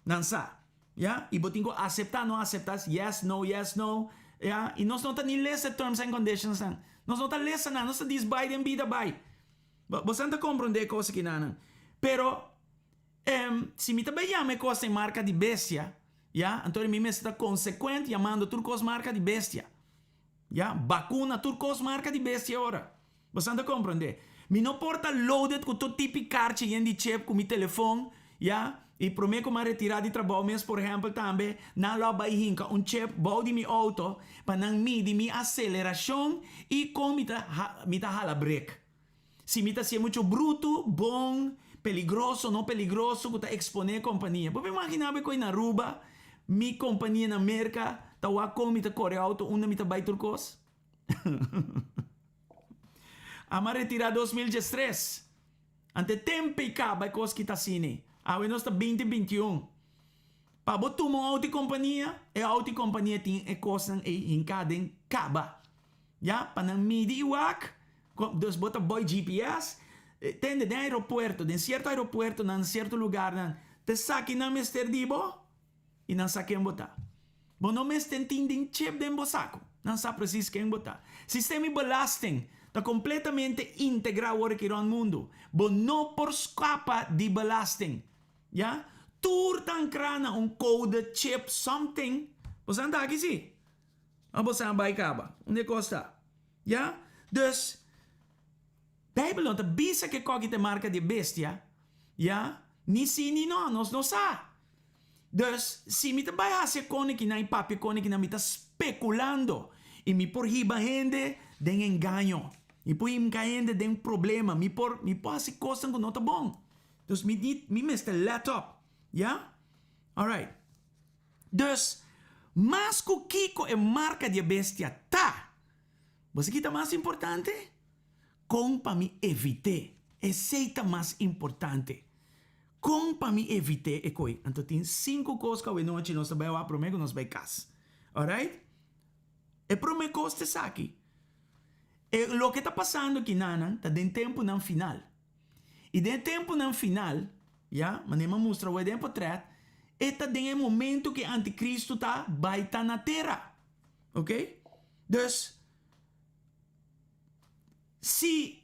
Nan sa. Ya? I bo tin ku aseptá, no aseptá, yes, no, yes, no. Ya? I nos no ta ni lesa terms and conditions nan. Nos no ta lesa nan, nos ta dis bai den bida bai. Bo, bosan ta komprondé e kos akinanan. Pero. Em, si mi ta bay yama e cos den marca di bestia, ya, anto mi mester ta consecuent yamando tur cos marca di bestia. Ya, bacuna, tur cos marca di bestia ora. Bosan ta comprende? Mi no por ta loaded cu tur tipi carchi yen di chip cu mi telefon, ya, y prome cu mi a retira di trabao mes, por ehempel, tambe nan lo a bay hinca un chip bao di mi auto pa nan midi mi aceleracion y con mi ta mi ta hala brek. Si mi ta hacié mucho bruto, bon, peligroso, no peligroso, cu ta exponé e compania. Bo por imagina bo cu na Aruba, mi compania na Merca ta wak con mi ta core auto unda mi ta bay tur cos? Ama retira 2013. Ante tempo y caba e cos ki ta asina. Awe nos ta 2021. Pa bo tuma un auto y compania, e auto y compania tin e cosnan ey hinca den caba. Ya, pa nan midi y wak. Dus bo ta boy GPS, tende den aeropuerto, den cierto aeropuertonan, cierto lugarnan, ta esaki nan mester di bo y nan sa ken bo ta. Bo no mester tin den chip den bo saco, nan sa precies ken bo ta. Sistema di belasting ta completamente integra awor aki rond mundo. Bo no por scapa di belasting, ya. Tur ta ancra na un code, chip, something. Bo sa anda aki si? Of bo sa bay caba? Unda e cos ta? Ya? Dus, Bijbel no ta bisa ke koki ta e marka di e bestia, ya, ni si ni no, nos no sa. Dus, si mi ta bai hasi e konekinan i papia e konekinan, mi ta spekulando i mi por hiba hende den engaño, mi por hinka hende den problema, mi por mi por hasi kosnan ku no ta bon. Dus mi di mi mester let op, ya? Alright. Dus, mas ku kiko e marka di e bestia ta, bo sa ki ta mas importante? Kon pa mi evit'é. Esei ta mas importante. Kon pa mi evit'é e koi? Anto tin sinku kos ku awenochi nos ta bai wak promé ku nos bai kas. Alright? E promé kos ta esaki, E loke ta pasando kinanan ta den tempunan final. I den e tempunan final, ya, manera mi a mustra awor den e potrèt, e ta den e momento ku e antikristu ta bai ta na tera. Oké? Dus, si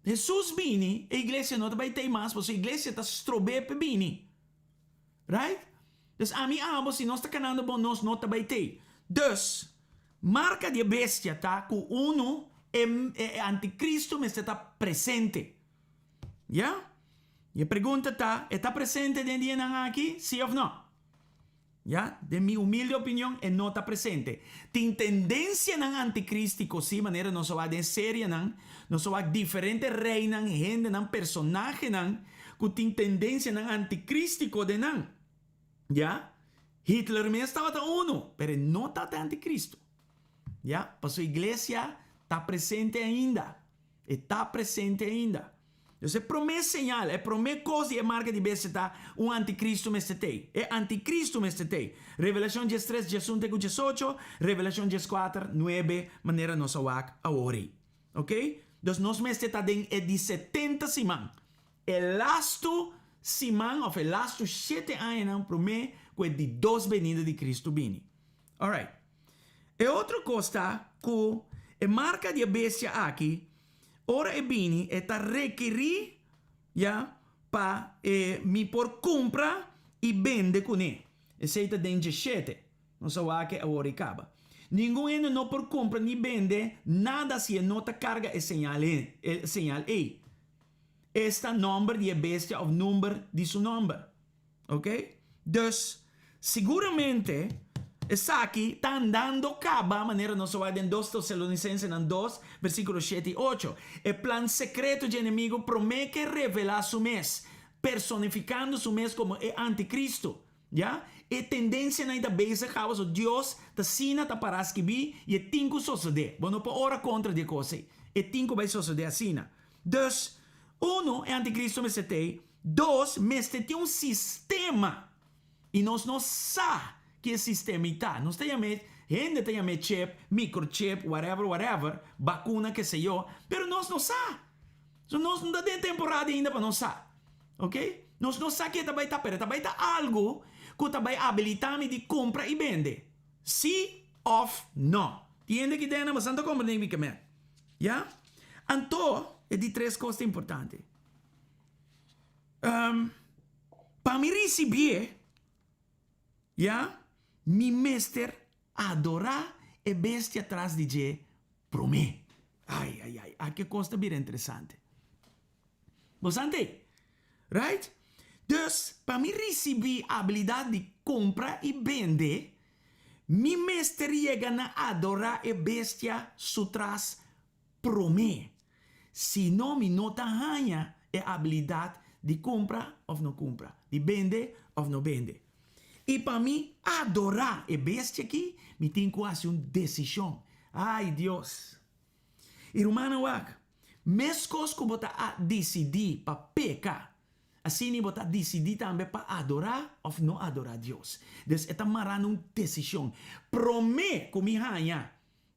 Hesus bini, e iglesia no ta bai tei mas, pasobra e iglesia ta strob'é p'e bini. Right? Dus ami abo, si nos ta kanando bon, nos no ta bai tei. Dus, marka di e bestia ta ku unu, e e antikristu mester ta presente. Ya? I e pregunta ta, e ta presente den dianan aki, si òf no? Ya, den mi humilde opinion e no ta presente. Tin tendencianan anticristico si, manera nos a wak den serienan, nos a wak diferente reynan, hendenan, personahenan cu tin tendencianan anticristico den nan. Ya, Hitler mes tabata uno, pero e no ta ta anticristo. Ya, pasobra iglesia ta presente ainda. E ta presente ainda. Dus e promé señal, e promé kos di e marka di bestia ta un antikristu mester t'ei. E antikristu mester t'ei. Revelashon diestres, diesun te ku diesocho, Revelashon dieskuater, nuebe, manera nos a wak awor ei. Oké? Dus nos mester ta den e di setenta siman. E lastu siman òf e lastu shete añanan promé ku e di dos benida di Kristu bini. Alright. E otro kos ta ku e marka di e bestia aki, ora e bini, e ta rekerí, ya, pa e mi por kumpra i bende kuné. Esei ta den djeshete. Nos a wak e awor i kaba. Ningun hende no por kumpra ni bende nada si e no ta karga e señal e señal ei. Esta nòmber di e bestia òf number di su nòmber. Ok? Dus, siguramente. Esaki ta andando kaba manera nos a wak den Dos Tesalonicensenan dos, versíkulo shete i ocho. E plan sekreto dje enemigu promé ke revelá su mes, personifikando su mes komo e antikristu. Ya, e tendensianan ei ta bezig kaba, so Dios ta asina ta pará skibí i e tin ku sosodé. Bo no por ora kontra di e kos ei. E tin ku bai sosodé asina. Dus, unu, e antikristu mester t'ei. Dos, mester tin un sistema. I nos no sa ki e sistema ei ta. Nos ta yam'é, hende ta yam'é chip, microchip, whatever, whatever, bakuna, keseyo, pero nos no sa. So nos no ta den temporada ainda pa nos sa. Ok? Nos no sa ke ta bai ta, pero ta bai ta algu ku ta bai abilitá mi di kumpra i bende. Sí òf nò. Tin hende ki den nan bastante ta komprendé mi ke men. Ya? Anto, e di tres kos ta importante. Pa mi risibié, ya, mi mester adorá e bestia tras di dje promé. Ai, ai, ai, aki e kos ta bira interesante. Bo sa ante? Right? Dus, pa mi risibí abilidat di kumpra i bende, mi mester yega na adorá e bestia su tras promé. Si no, mi no ta haña e abilidat di kumpra òf no kumpra, di bende òf no bende. I pa mi adorá e bestia akí, mi tin ku hasi un desishon. Ai, Dios! I rumannan wak, meskos ku bo ta a disidí pa peka, asina bo ta disidí tambe pa adorá òf no adorá Dios. Dus e ta mará na un desishon. Promé ku mi haña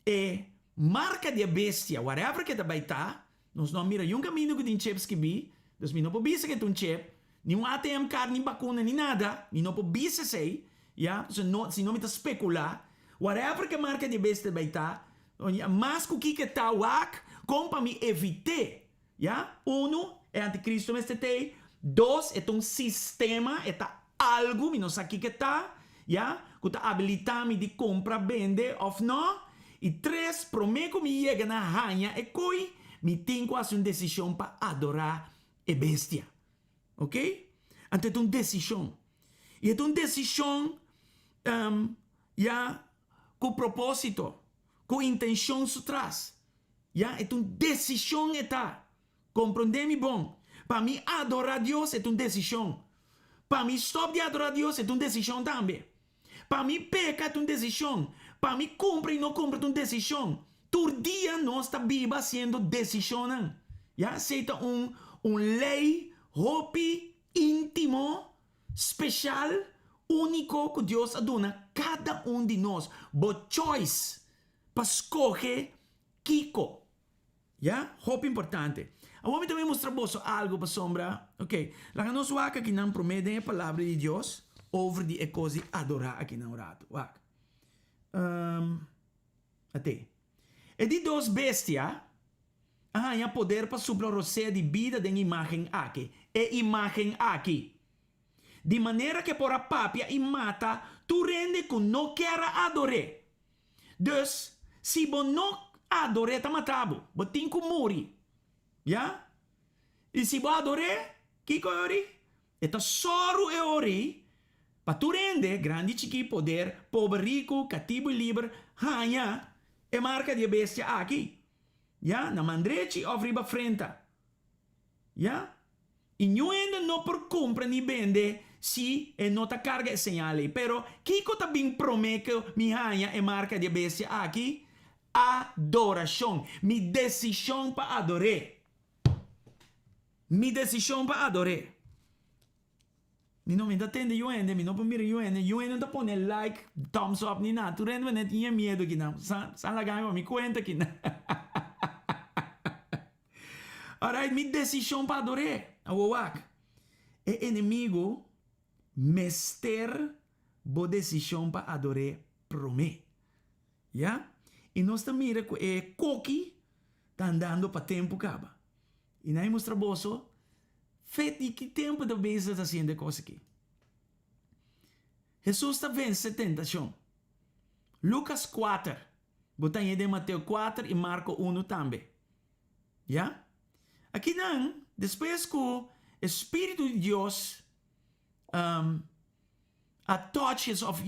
e marka di e bestia, whatever ku e ta bai ta, nos no a mira yun kaminda ku tin chip skibí, dus mi no por bisa ku e ta un chip, ni un ATM card, ni bakuna, ni nada, mi no por bisa esei, ya, pasobra no, si no mi ta spekulá. Whatever ku e marka di e bestia ta bai ta, Mas ku kiko e ta wak, kon pa mi evit'é? Ya, unu, e antikristu mester t'ei. Dos, e ta un sistema, e ta algu, mi no sa kiko e ta, ya, ku ta abilitá mi di kumpra, bende òf nò. I tres, promé ku mi yega na haña e koi, mi tin ku hasi un desishon pa adorá e bestia. Ok? Anto e ta un desishon. I e ta un desishon, ya, Ku propósito, ku intenshon su tras. Ya, e ta un desishon e ta. Komprondé mi bon. Pa mi adorá Dios e ta un desishon. Pa mi stòp di adorá Dios e ta un desishon tambe. Pa mi peka e ta un desishon. Pa mi kumpra i no kumpra e ta un desishon. Tur dia nos ta biba hasiendo desishonnan. Ya, esei ta un un lei hopi íntimo Special, unico cu Dios a duna cada un di nos, bo choice pa scoge kico. Ya, hopi importante. Awor mi ta bay mustra boso algo pasobra, ok, laga nos wak akinan prome den e palabra di Dios over di e cos di adora akinan un rato. Wak. Um, ate. E di dos bestia a haña poder pa supla rosea di bida den imágen aki, e imágen aki. Di manera ku e por a papia i mata tur hende ku no kier a ador'é. Dus, si bo no ador'é ta mata bo, bo tin ku muri. Ya? I si bo ador'é, kiko e ori? E ta sòru e ori pa tur hende, grandi i chikí, poder, pober, riku, katibu i liber, haña e marka di e bestia aki. Ya, na man drechi òf riba frenta. Ya. I niun hende no por kumpra ni bende si e no ta karga e señal ei. Pero, kiko ta bin promé ku mi haña e marka di e bestia aki? Adorashon. Mi desishon pa ador'é. Mi desishon pa ador'é. Mi no mi ta tende yu hende, mi no por mira yu hende, yu hende no ta pone like, thumbs up ni nada. Tur hende manera tin e miedu kinan. Sa sa laga mi pa mi kuenta kinan. Alright, mi desishon pa ador'é. Awor wak, e enemigu mester bo desishon pa ador'é promé. Ya? I nos ta mira ku e koki ta andando pa tempu kaba. I nan a mustra boso fe di ki tempu ta bezig ta hasiendo e kos aki. Hesus ta vense tentashon. Lukas kuater, bo ta haña den Mateo kuater i Marko unu tambe. Ya? Akinan, despues ku e Spiritu di Dios. A touch his of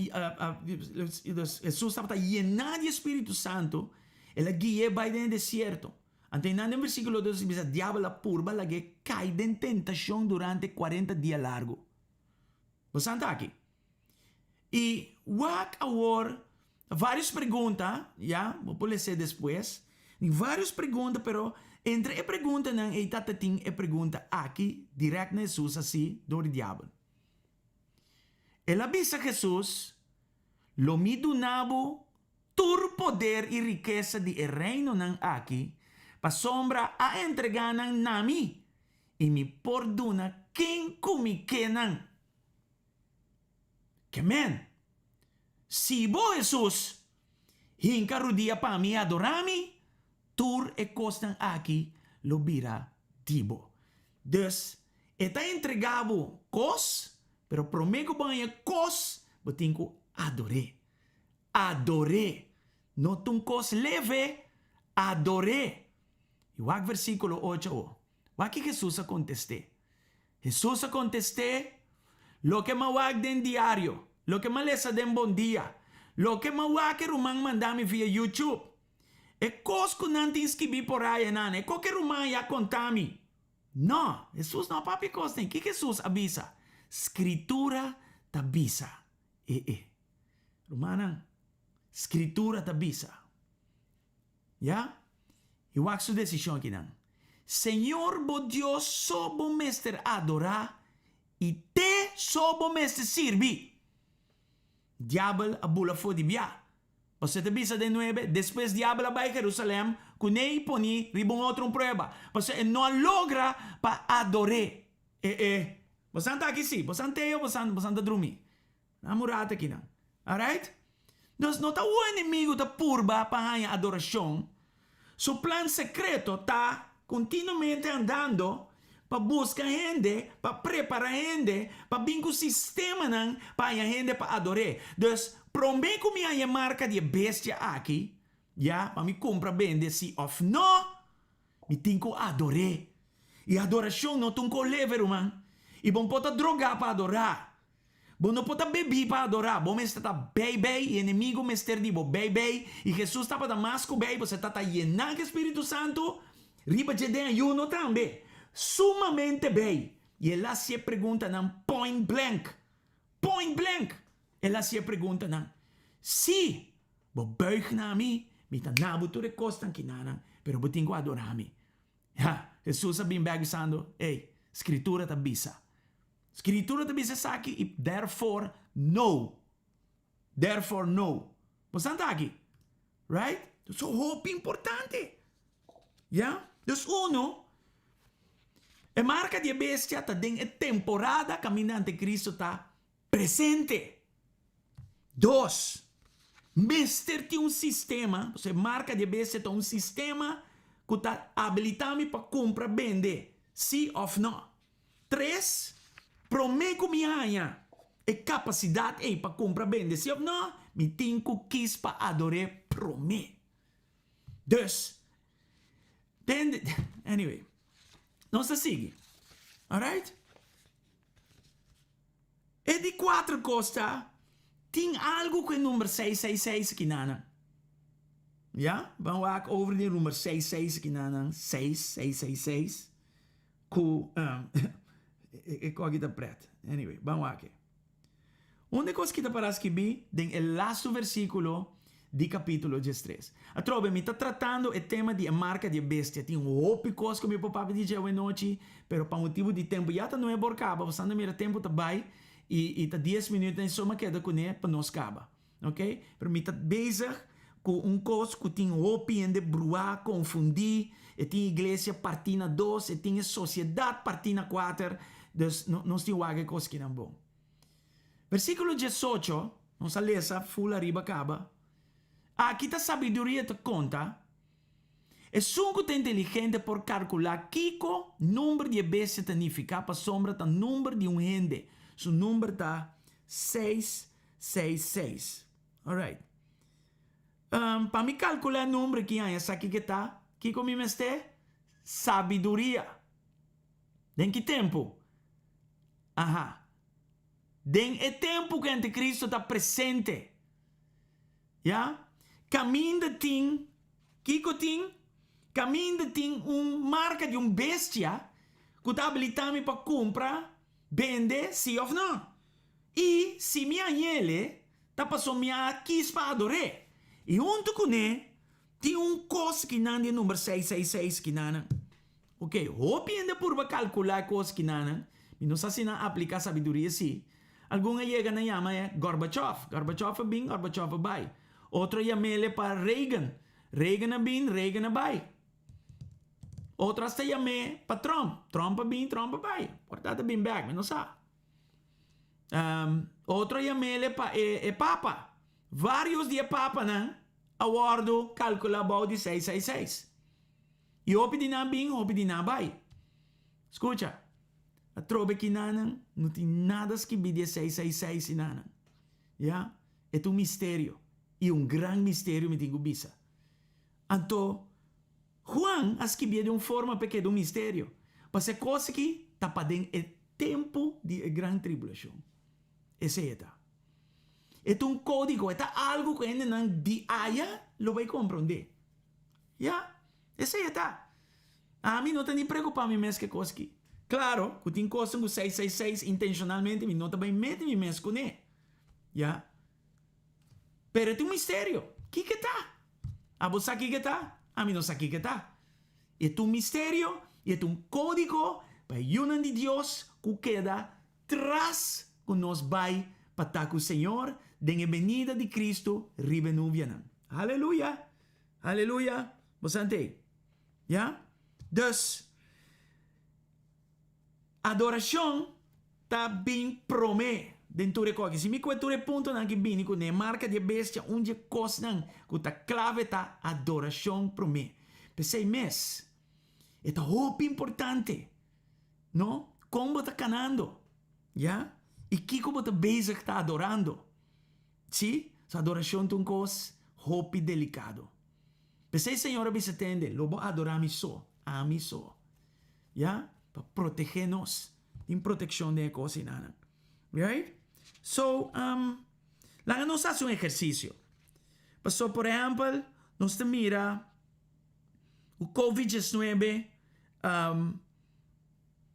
Hesus tabata yená di e Spiritu Santu, el a gui'é bai den e desierto. Anto einan den versíkulo dos ta bisa diabel a purba lag'é kai den tentashon durante kuarenta dia largu. Bo sa ta aki. I wak awor vários pregunta, ya, bo por les'é despues. Tin vários pregunta, pero entre e preguntanan ei ta ta tin e pregunta aki dirèkt na Hesus hasi dor di diabel. El a bisa Hesus, Lo mi duna bo tur poder i rikesa di e reinonan aki, pasobra a entregá nan na mi, i mi por duna ken ku mi ke nan. Ke men, si bo, Hesus, hinka rudia pa mi i adorá mi, tur e kosnan aki lo bira di bo. Dus, e ta entregá bo kos, pero promé ku bo haña kos, bo tin ku ador'é. Ador'é. No ta un kos leve, ador'é. I wak versíkulo ocho awo. Wak ki Hesus a kontest'é. Hesus a kontest'é, Loke m'a wak den diario, loke m'a lesa den Bon Dia, loke m'a wak e ruman manda mi via YouTube, E kos ku nan tin skibí por aya nan, e koke ruman ya konta mi. No, Hesus no a papia e kosnan. Kiko Hesus a bisa? Skritura ta bisa. E e. Rumannan, Skritura ta bisa. Ya? I wak su desishon akinan. Señor bo Dios so bo mester adorá i t'e so bo mester sirbi. Diabel a bula for di bia. Pasobra e ta bisa den nuebe, Despues diabel a bai Jerusalèm kuné i poni riba un otro un prueba, pasobra e no a logra pa ador'é. E e, bosan ta aki sí, bosan t'ei o bosan bosan ta drumí? Nan un rato akinan. Alright? Dus no ta un enemigu ta purba pa haña adorashon, Su plan sekreto ta kontinuamente andando pa buska hende, pa prepara hende, pa bin ku sistemanan pa haña hende pa ador'é. Dus, promé ku mi haña e marka di e bestia aki, ya, pa mi kumpra bende si òf no, mi tin ku ador'é. I adorashon no ta un kos leve, ruman. I bo no por ta drogá pa adorá. Bo no por ta bebí pa adorá, bo mester ta bei bei, i enemigo mester di bo bei bei, i Hesus tabata mas ku bei, pasobra e tata yená ku e Spiritu Santu, riba dje den ayuno tambe, sumamente bei, i el a hasié preguntanan point blank, point blank, el a hasié preguntanan, Si bo buig na mi, mi ta na bo tur e kosnan kinanan, pero bo tin ku adorá mi. Ya, Hesus a bin bek bisando, Ey, Skritura ta bisa. Skritura ta bisa esaki i therefore no. Therefore no. Bo sa ta aki? Right? So hopi importante. Ya? Dus uno, e marka di e bestia ta den e temporada kaminda antikristo ta presente. Dos, mester tin un sistema, pasobra e marka di e bestia ta un sistema ku ta abilita mi pa kumpra bende, si òf no. Tres, promé ku mi haña e kapasidat ei pa kumpra bende si òf no, mi tin ku kis pa ador'é promé. Dus, den, anyway, nos ta sigui. Alright? E di kuater kos ta, tin algu ku e number seis seis seis kinanan. Ya, ban wak over di e number seis seis kinanan, seis, seis seis seis. Ku e koki ta pret. Anyway, ban wak e. Un di kos ki ta para skibí den e lastu versíkulo di kapítulo diestres. Atrobe, mi ta tratando e tema di e marka di e bestia. Tin hopi kos ku mi por papia di dje awenochi, pero pa motibu di tempu ya ta nuebe or kaba, bo sa mira tempu ta bai i i ta dies minüt na esoma keda kuné pa nos kaba. Ok, pero mi ta bezig ku un kos ku tin hopi hende bruá, konfundí, e tin iglesia partí na dos, e tin e sosiedat partí na kuater, dus nos tin wak e kos kinan bon. Versíkulo diesocho, nos a lesa ful ariba kaba, Aki ta sabiduria ta konta, Esun ku ta inteligente por kalkulá kiko number di e bestia ta nifiká pasobra ta number di un hende, su number ta seis seis seis. Alright. Um, pa mi kalkulá e number ki haña sa kiko e ta, kiko mi mester? Sabiduria. Den ki tempu? Aha. Den e tempu ku e antikristo ta presente, ya, kaminda tin, kiko tin? Kaminda tin un marka di un bestia ku ta abilitá mi pa kumpra, bende, sí òf nò. I si mi hañ'ele, ta paso mi a kis pa ador'é. I huntu kuné tin un kos kinan di e number 666 kinanan. Ok, hopi hende a purba kalkulá e kos kinanan, mi no sa si nan a apliká sabiduria sí. Algun a yega na yama e Gorbachev, Gorbachev a bin, Gorbachev a bai. Otro a yam'ele pa Reagan, Reagan a bin, Reagan a bai. Otro hasta yam'é pa Trump, Trump a bin, Trump a bai. Por ta ta bin bèk, mi no sa. Otro a yam'ele pa e e papa. Vários di e papanan a wòrdu kalkulá bou di 666. I hopi di nan bin, hopi di nan a bai. Skucha, atrobe kinanan no tin nada skibí di e 666 inanan. Ya, e ta un misterio, i un gran misterio mi tin ku bisa. Anto, Juan a skibié den un forma pa e keda un misterio, pasobra e kos aki ta pa den e tempu di e gran tribulashon. Esei e ta. E ta un kódigo, e ta algu ku hendenan di aya lo bai komprondé. Ya, esei e ta. Ami no ta ni preokupá mi mes ku e kos aki. Klaro ku tin kosnan ku 666 intenshonalmente mi no ta bai mete mi mes kuné. Ya. Pero e ta un misterio. Kiko e ta? Abo sa kiko e ta? Ami no sa kiko e ta. E ta un misterio i e ta un kódigo pa e yunan di Dios ku keda tras ku nos bai pa ta ku Señor den e benida di Kristu riba e nubianan. Aleluya! Aleluya! Bo sa ntei? Ya? Dus, adorashon ta bin promé den tur e kos. Si mi kue tur e puntonan ki bini kuné, marka di e bestia, un di e kosnan ku ta klave ta adorashon promé. P'esei mes, e ta hopi importante, no? Kon bo ta kanando, ya? I kiko bo ta bezig ta adorando. Sí, su adorashon ta un kos hopi delikado. P'esei Señor a bisa tende, Lo bo adorá mi so, ami so. Ya, pa protegé nos. Tin protekshon den e kos einanan. Right? So, um, laga nos hasi un ehersisio. Pasobra, por ehèmpel, nos ta mira ku Covid diesnuebe, um,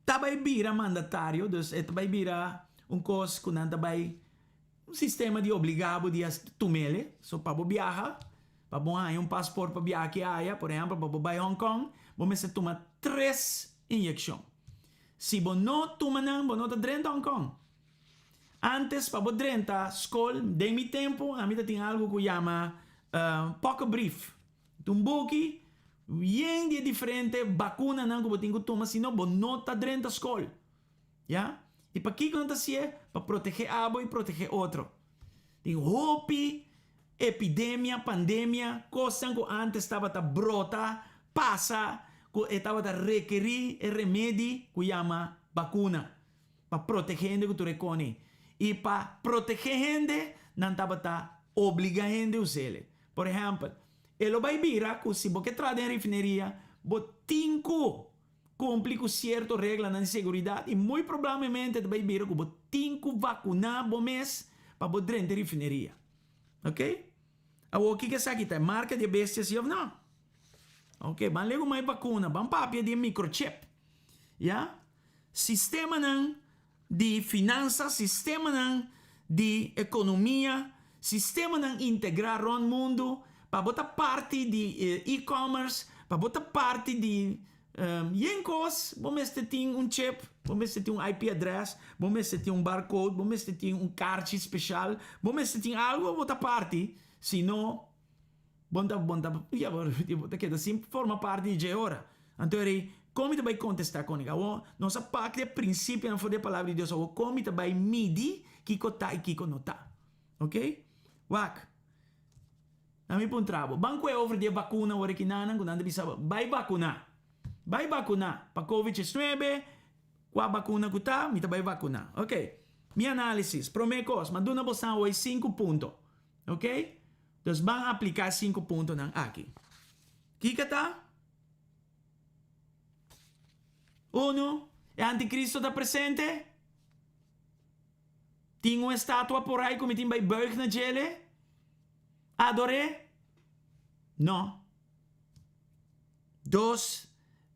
ta bai bira mandatario, dus e ta bai bira un kos ku nan ta bai Un sistema di obligá bo di a tum'ele, so pa bo biaha, pa bo haña un pasport pa biaha aki aya, por ehèmpel pa bo bai Hong Kong, bo mester tuma tres inyekshon. Si bo no tuma nan, bo no ta drenta Hong Kong. Ántes pa bo drenta skol, den mi tempu, ami ta tin algu ku yama pokkebrief. Ta un buki yen di e diferente bakunanan ku bo tin ku tuma, si no bo no ta drenta skol. Ya? I pakiko nan ta hasié? Pa protegé abo i protegé otro. Tin hopi epidemia, pandemia, kosnan ku ántes tabata brota, pasa, ku e tabata rekerí e remedi ku yama bakuna pa protegé hende ku tur e koni. I pa protegé hende, nan tabata obligá hende us'el. Por ehèmpel, e lo bai bira ku si bo ke traha den refineria, bo tin ku Cumpli cu cierto reglanan di seguridad y muy probablemente ta bay bira cu bo tin cu vacuna bo mes pa bo drenta e refineria. Ok? Awor kico esaki ta? E marca di e bestia si of no? Ok, ban legu mai vacuna, ban papia di e microchip. Ya? Sistemanan di finansa, sistemanan di economia, sistemanan integra rond mundo pa bo ta parti di e-commerce, pa bo ta parti di yen cos, bo mester tin un chip, bo mester tin un IP address, bo mester tin un barcode, bo mester tin un karchi special, bo mester tin algo pa bo ta parti, si no Bon ta bon ta ya bo bo ta keda sin forma parti di dje ora. Anto e rei, Kon mi ta bai kontestá konik? Awor, nos a pak di e prinsipionan for di e Palabra di Dios. Awor, kon mi ta bai midi kiko ta i kiko no ta? Oke? Wak. Na mi puntra bo, ban kue over di e bakuna awor aki nanan ku nan ta bisa bo, bai bakuná. Bai bakuná pa covid diesnuebe, kua bakuna ku ta, mi ta bai bakuná. Oke. Mi análisis, promé kos, m'a duna bosan awor e sinku punto. Oke? Dus ban apliká e sinku puntonan aki. Kiko ta? Unu, e antikristo ta presente. Tin un estatua por ai ku mi tin bai buig na djele? Ador'é? No. Dos,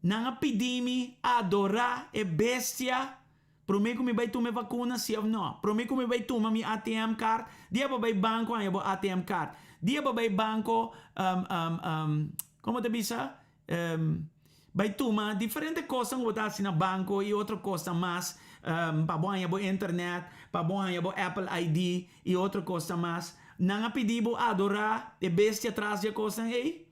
nan a pidi mi adorá e bestia promé ku mi bai tuma e vakuna, sí òf no? Promé ku mi bai tuma mi ATM card, dia bo bai banko haña bo ATM card. Dia bo bai banko, komo ta bisa? Bai tuma diferente kosnan ku bo ta hasi na banko i otro kosnan mas, pa bo haña bo internet, pa bo haña bo Apple ID i otro kosnan mas. Nan a pidi bo adorá e bestia tras di e kosnan ei?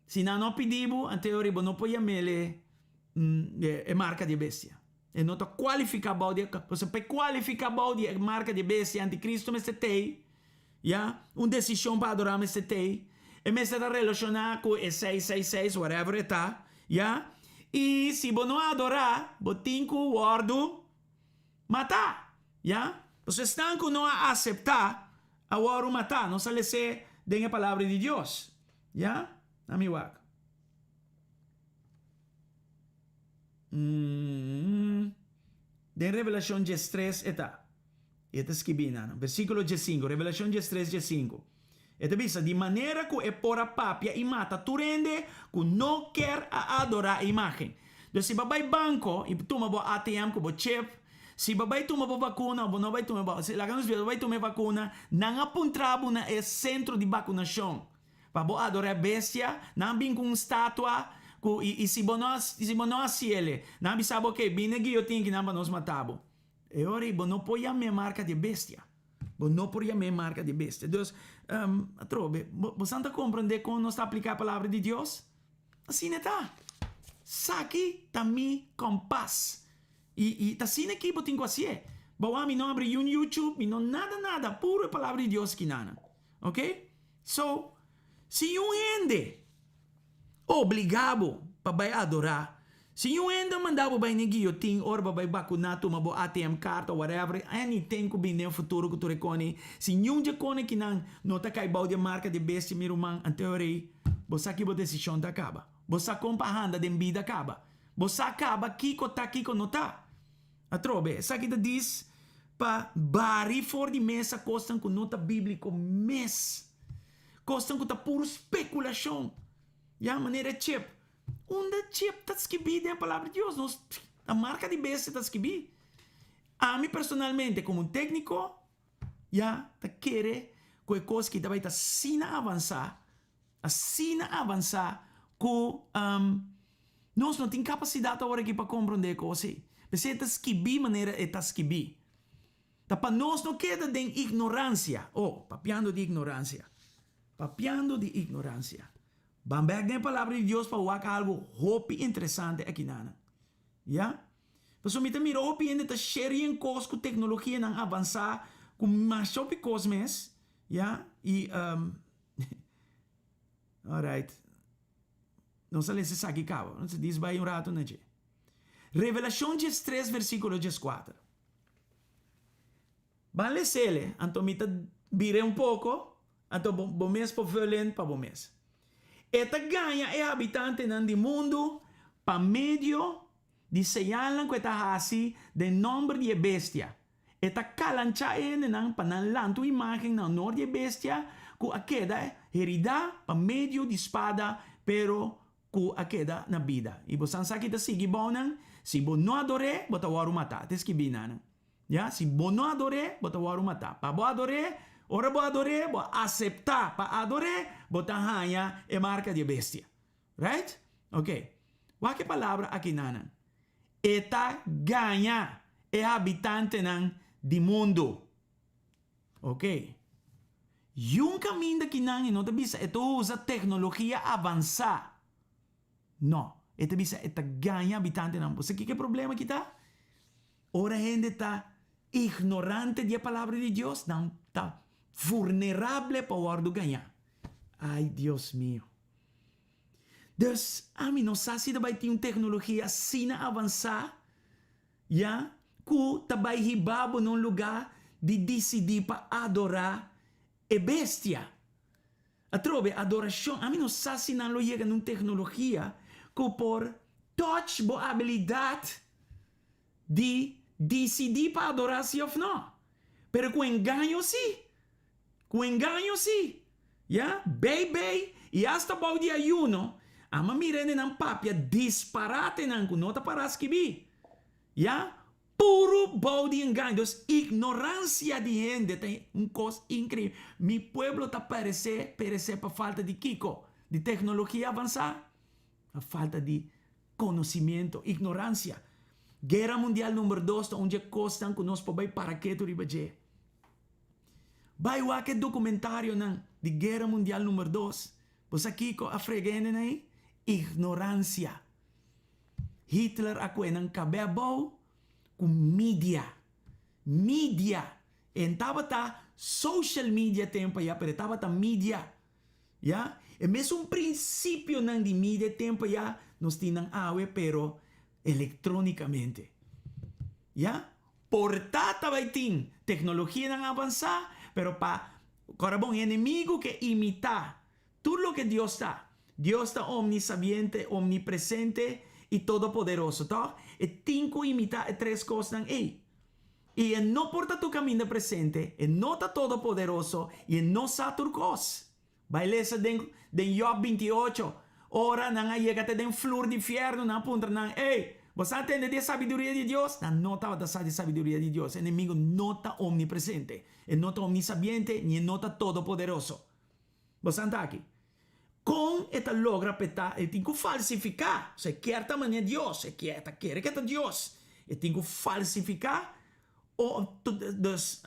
Si nan no pidi bo, anto bo no por yam'el e marka di e bestia. E no ta kualifiká bou di e, pasobra pa e kualifiká bou di e marka di e bestia, antikristu mester tei, ya, un desishon pa adorá mester tei, e mester ta relashoná ku e 666, whatever e ta, ya, i si bo no adorá, bo tin ku wòrdu matá, ya. Pasobra esnan ku no a aseptá a wòrdu matá, nos a les'é den e Palabra di Dios. Ya? Na mi wak. Mm. Den Revelashon 13 e ta. E ta skibí nan. Versíkulo 15, Revelashon 13, 15. E ta bisa, di manera ku e por a papia i mata tur hende ku no ker a adorá e imágen. Dus si bo bai banko i tuma bo ATM ku bo chip, si bo bai tuma bo vakuna o bo no bai tuma bo, laga nos bisa bo bai tuma e vakuna, nan a puntra bo na e sentro di bakunashon pa bo adorá e bestia, nan a bin ku un statua ku i i si bo no si bo no hasi el, nan a bisa bo okay bin na e guillotin kinan pa nos mata bo. E ora ei bo no por yama e marka di e bestia. Bo no por yam'é marka di bestia. Dus, atrobe, bo bosan ta komprendé kon nos ta apliká e Palabra di Dios? Asina e ta. Saki ta mi kompas. I, i ta asina ki bo tin ku hasié. Bo wak mi no abri yun YouTube, mi no nada nada, puru e Palabra di Dios kinanan. Oke? So, si un hende Obligá bo pa bai adorá. Si un hende a manda bo bai n'e guillotin ora bo bai bakuná tuma bo ATM card or whatever, anything ku bini den futuro ku tur e kone, si niun dje kone kinan no ta kai bou di e marka di e bestia mi ruman, anto e ora ei bo sa ki bo desishon ta kaba. Bo sa kon pa handa den bida kaba. Bo sa kaba kiko ta kiko no ta. Atrobe, esaki ta dis pa bari for di mesa kosnan ku no ta bíbliko mes. Kosnan ku ta puru spekulashon. Ya, manera e chip. Unda chip ta skibí den e Palabra di Dios? Nos, ta marka di bestia ta skibí. Ami personalmente, komo un tékniko, ya, ta kere ku e kos ki ta bai ta asina avansá, asina avansá ku nos no tin kapasidat awor aki pa komprondé e kos ei. P'esei e ta skibí manera e ta skibí. Ta pa nos no keda den ignoransia. Oh, papiando di ignoransia. Papiando di ignoransia. Ban bek den e Palabra di Dios pa wak algu hopi interesante akinanan. Ya? Pasobra mi ta mira hopi hende ta share kos ku teknologianan avansá, ku masha hopi kos mes. Ya? I, um, alright. Nos a lesa esaki kaba. Nos a dis bai un ratu na dje. Revelashon 13 versíkulo 14. Ban les'ele, anto mi ta bir'é un poko, anto bo bo mes por vul in pa bo mes. E ta gaña e habitantenan di mundu pa medio di señalnan ku e ta hasi den nòmber di e bestia. E ta kalanchá e hendenan pa nan lanta un imágen na honor di e bestia ku a keda heridá pa medio di spada, pero ku a keda na bida. I bosan sa ki ta sigui bounan, si bo no ador'é, bo ta wòrdu matá. Ta skibí nanan. Ya, si bo no ador'é, bo ta wòrdu matá. Pa bo ador'é, ora bo ador'é, bo a aseptá pa ador'é, bo ta haña e marka di e bestia. Right? Oke. Wak e palabra aki nanan. E ta gaña e habitantenan di mundu. Oke. Yun kaminda ki nan e no ta bisa e ta usa teknologia avansá. No. E ta bisa e ta gaña habitantenan. Bo sa kiko e problema ki ta? Ora hende ta ignorante di e Palabra di Dios, nan ta vulnerable pa wòrdu gañá. Ai, Dios mio. Dus, ami no sa si ta bai tin un teknologia asina avansá, ya, ku ta bai hiba bo na un lugá di disidí pa adorá e bestia. Atrobe, adorashon, ami no sa si nan lo yega na un teknologia ku por touch bo abilidat di disidí pa adorá si òf no. Pero ku engaño sí. Ku engaño sí. Ya, bei bei i asta bou di ayuno, ama mira hendenan papia disparatenan ku no ta pará skibí. Ya, puru bou di engaño. Dus ignoransia di hende ta un kos inkreibel. Mi pueblo ta peresé, peresé pa falta di kiko? Di teknologia avansá? Pa falta di konosimentu, ignoransia. Guera Mundial Number Dos ta un dje kosnan ku nos por bai para ketu riba dje. Bai wak e dokumentarionan di Guera Mundial Number Dos. Bo sa kiko a frega hendenan ei? Ignoransia. Hitler a kue nan kab'é abou ku media. Media. E n tabata social media tempu ayá, pero e tabata media. Ya? E mesun prinsipionan di media e tempu ayá nos tin nan awe, pero elektrónikamente. Ya? Por ta ta bai tin teknologianan avansá, pero pa kòrda bon, enemigu ke imitá tur loke Dios ta. Dios ta omnisabiente, omnipresente i todopoderoso, tòg? E tin ku imitá e tres kosnan ei. I e no por ta tur kaminda presente, e no ta todopoderoso i e no sa tur kos. Bai lesa den den Job 28, ora nan a yega te den flur di fiernu, nan a puntra nan, Ey, boso a tende di e sabiduria di Dios? Nan no tabata sa di e sabiduria di Dios. E enemigo no ta omnipresente, e no ta omnisabiente, ni e no ta todopoderoso. Boso a aki? Kon e ta logra p'e ta? E tin ku falsifiká. Osea, e kier ta manera Dios, e kier ta kere ke ta Dios. E tin ku falsifiká, o, dus,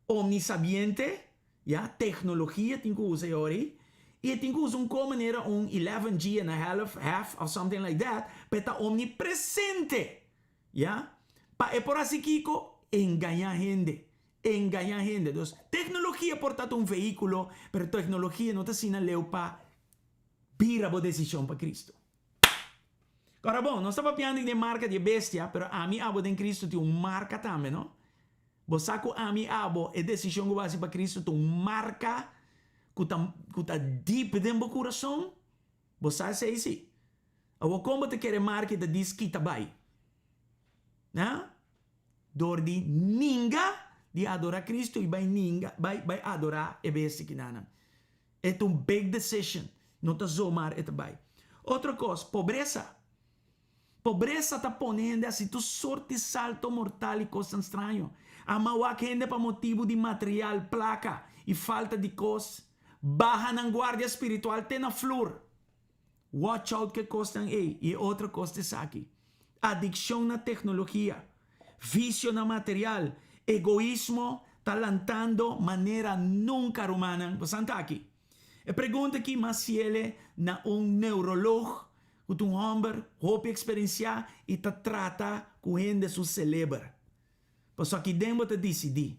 omnisabiente. Ya, teknologia tin ku usa e ora ei. I e tin ku usa un ko manera un eleven G and a half, half of something like that, pa e ta omnipresente. Ya, pa e por hasi kiko? Engañá hende. Engañá hende. Dus, teknologia por ta ta un vehíkulo, pero teknologia no ta asina leu pa bira bo desishon pa Kristu. Ora bon, nos ta papiando di e marka di e bestia, pero ami abo den Kristu tin un marka tambe, no? Bo sa ku ami abo e desishon ku bo hasi pa Kristu ta un marka ku ta ku ta dip den bo kurason? Bo sa esei si? Awor kon bo ta kere marka i ta dis kita bai? Ha? Dor di ninga di adora Kristu i bai ninga bai bai adora e bestia kinanan. E ta un big decision, no ta zomaar e ta bai. Otro kos, pobresa. Pobresa ta pone hende hasi tur sort di salto mortal i kosnan straño. Ama wak hende pa motibu di material, plaka i falta di kos, baha nan guardia spiritual te na flur. Watch out ku e kosnan ei. I e otro kos ta esaki, adikshon na teknologia, visio na material, egoismo ta lantando manera nunka, rumannan. Bo sa aki? E pregunta aki mas siele na un neurolog ku ta un hòmber hopi eksperensiá i ta trata ku hende su seleber. Pasobra aki den bo ta disidí.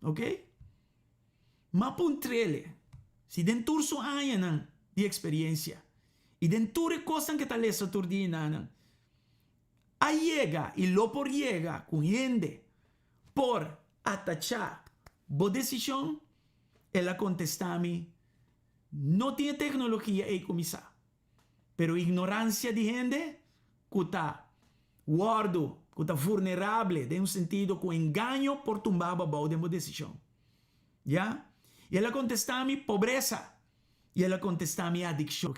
Oke? Ma puntr'ele si den tur su añanan di eksperensia i den tur e kosnan ku e ta lesa tur dia enanan a yega i lo por yega ku hende por atachá bo desishon, el a kontestá mi, No tin e teknologia ei kuminsá. Pero ignoransia di hende ku ta wòrdu, ku ta vulnerable den un sentido ku engaño por tumba bo abou den bo desishon. Ya? I el a kontestá mi, Pobresa. I el a kontestá mi, Adikshon.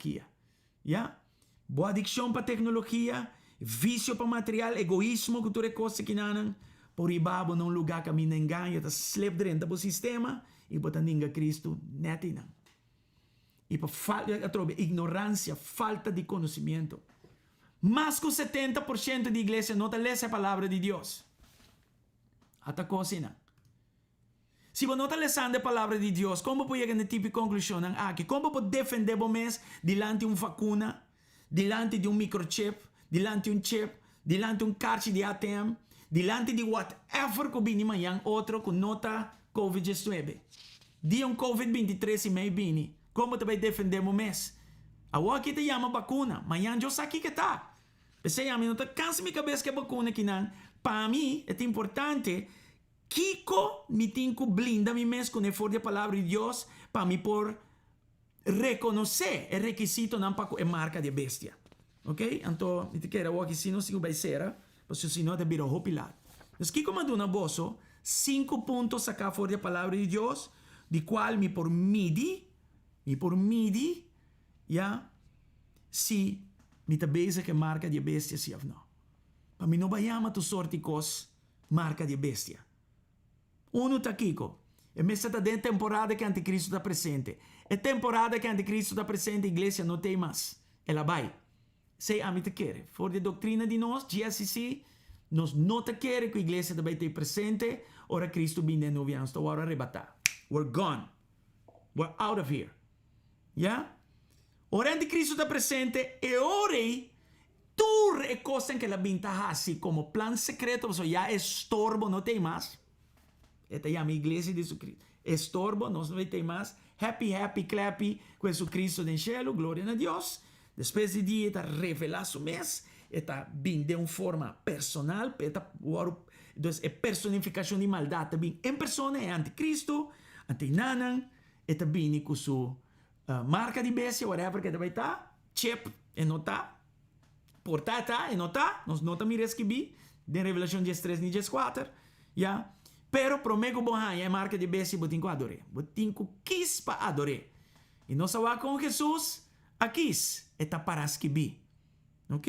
Ya? Bo adikshon pa teknologia, visio pa material, egoismo ku tur e kos akinanan por hiba bo na un lugá kaminda engaño ta slep drenta bo sistema i bo ta ninga Kristu nèt einan. I pa falta, atrobe, ignoransia, falta di konosimiento. Mas ku 70% di iglesia no ta lesa e Palabra di Dios. Ata kos einan. Si bo no ta lesando e Palabra di Dios, kon bo por yega na e tipo di konklushonnan aki? Kon bo por defendé bo mes dilanti un vakuna, dilanti di un mikrochip, dilanti un chip, dilanti un karchi di ATM, dilanti di whatever ku bini mañan otro ku no ta Covid 19? Dia un Covid 23 i mei bini, kon bo ta bai defendé bo mes? Awor aki ta yama bakuna, mañan Dios sa kiko e ta. P'esei ami no ta kansa mi kabes ku e bakuna kinan. Pa mi e ta importante Kiko mi tin ku blinda mi mes kuné for di e Palabra di Dios pa mi por rekonosé e rekisitonan pa ku e marka di e bestia? Ok, anto mi ta kere awor aki si nos tin ku bai sera, pasobra si no ta bira hopi lat. Dus kiko mi a duna boso? Sinku punto saká for di e Palabra di Dios, di kual mi por midi, mi por midi, ya, si mi ta bezig ku e marka di e bestia si òf no. Pa mi no bai yama tur sort di kos marka di e bestia. Unu ta kiko? E mester ta den e temporada ku antikristu ta presente. E temporada ku antikristu ta presente iglesia no t'ei mas. El a bai. Esei ami ta kere. For di e doktrina di nos, GSCC, nos no ta kere ku iglesia ta bai t'ei presente ora Kristu bin den nubia. Nos ta wòrdu arebatá. We're gone. We're out of here. Ya? Ora antikristu ta presente, e ora ei Tur e kosnan ku el a bin ta hasi komo plan sekreto, pasobra ya e storbo no t'ei mas. E ta yama Iglesia di Jesucristo. E storbo nos no t'ei mas. Happy, happy, clappy ku Jesucristo den shelu, gloria na Dios. Despues di dia e ta revelá su mes, e ta bin den un forma personal, e ta wòrdu, dus e personifikashon di maldat ta bin en persona, e anticristo, anto enanan e ta bini ku su Marka di bestia, whatever ke ta bai ta, chip e no ta, por ta e ta, e no ta, nos no ta mira e skibí den Revelashon diestres ni dieskuater, ya. Pero promé ku bo haña e marka di bestia bo tin ku ador'é, bo tin ku kis pa ador'é. I nos a wak kon Hesus a kis, e ta pará skibí. Ok?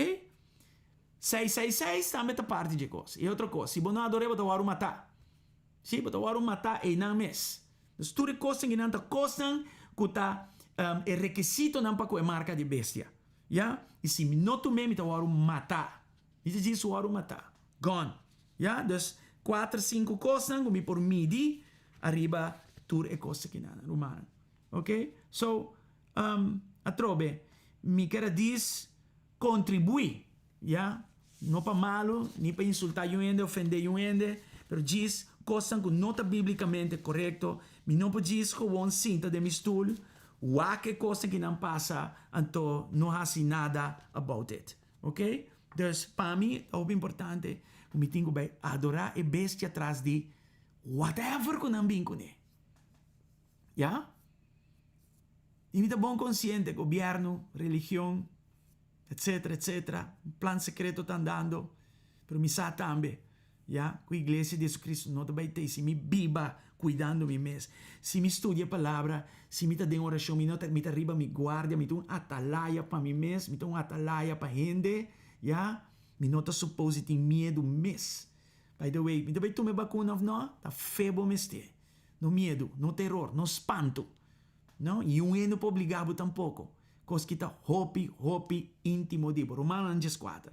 Seis seis seis tambe ta parti dje kos. I otro kos, si bo no ador'é bo ta wòrdu matá. Sí, bo ta wòrdu matá einan mes. Dus tur e kosnan kinan ta kosnan ku ta e rekisitonan pa ku e marka di bestia. Ya? I si mi no tum'é mi ta wòrdu matá. Mi ta djis wòrdu matá. Gone. Ya? Dus kuater sinku kosnan ku mi por midi ariba tur e kosnan kinan, rumannan. Ok? So, atrobe, mi ker a dis kontribuí. Ya, no pa malu, ni pa insultá yu hende, ofendé yu hende, pero djis kosnan ku no ta bíblikamente korekto. Mi no por djis gewon sinta den mi stul, wak e kosnan ki nan pasa, anto no hasi nada about it. Ok? Dus, pa mi ta hopi importante ku mi tin ku bai adorá e bestia tras di whatever ku nan bin kuné. Ya? I mi ta bon konsiente, gobièrnu, religion, etcetera, etcetera, un plan secreto ta andando, pero mi sa tambe, ya, cu Iglesia di Jesucristo no ta bay tey si mi biba cuidando mi mes, si mi studia e Palabra, si mi ta den oracion, mi no ta, mi ta riba mi guardia, mi ta un atalaya pa mi mes, mi ta un atalaya pa hende, ya, mi no ta suppose di tin miedu mes. By the way, mi ta bay tuma e bacuna of no? Ta fe bo mester, no miedu, no teror, no spantu. No, i un hende por obligá bo tampoko. Kos ki ta hopi, hopi íntimo di bo. Romanonan dieskuater.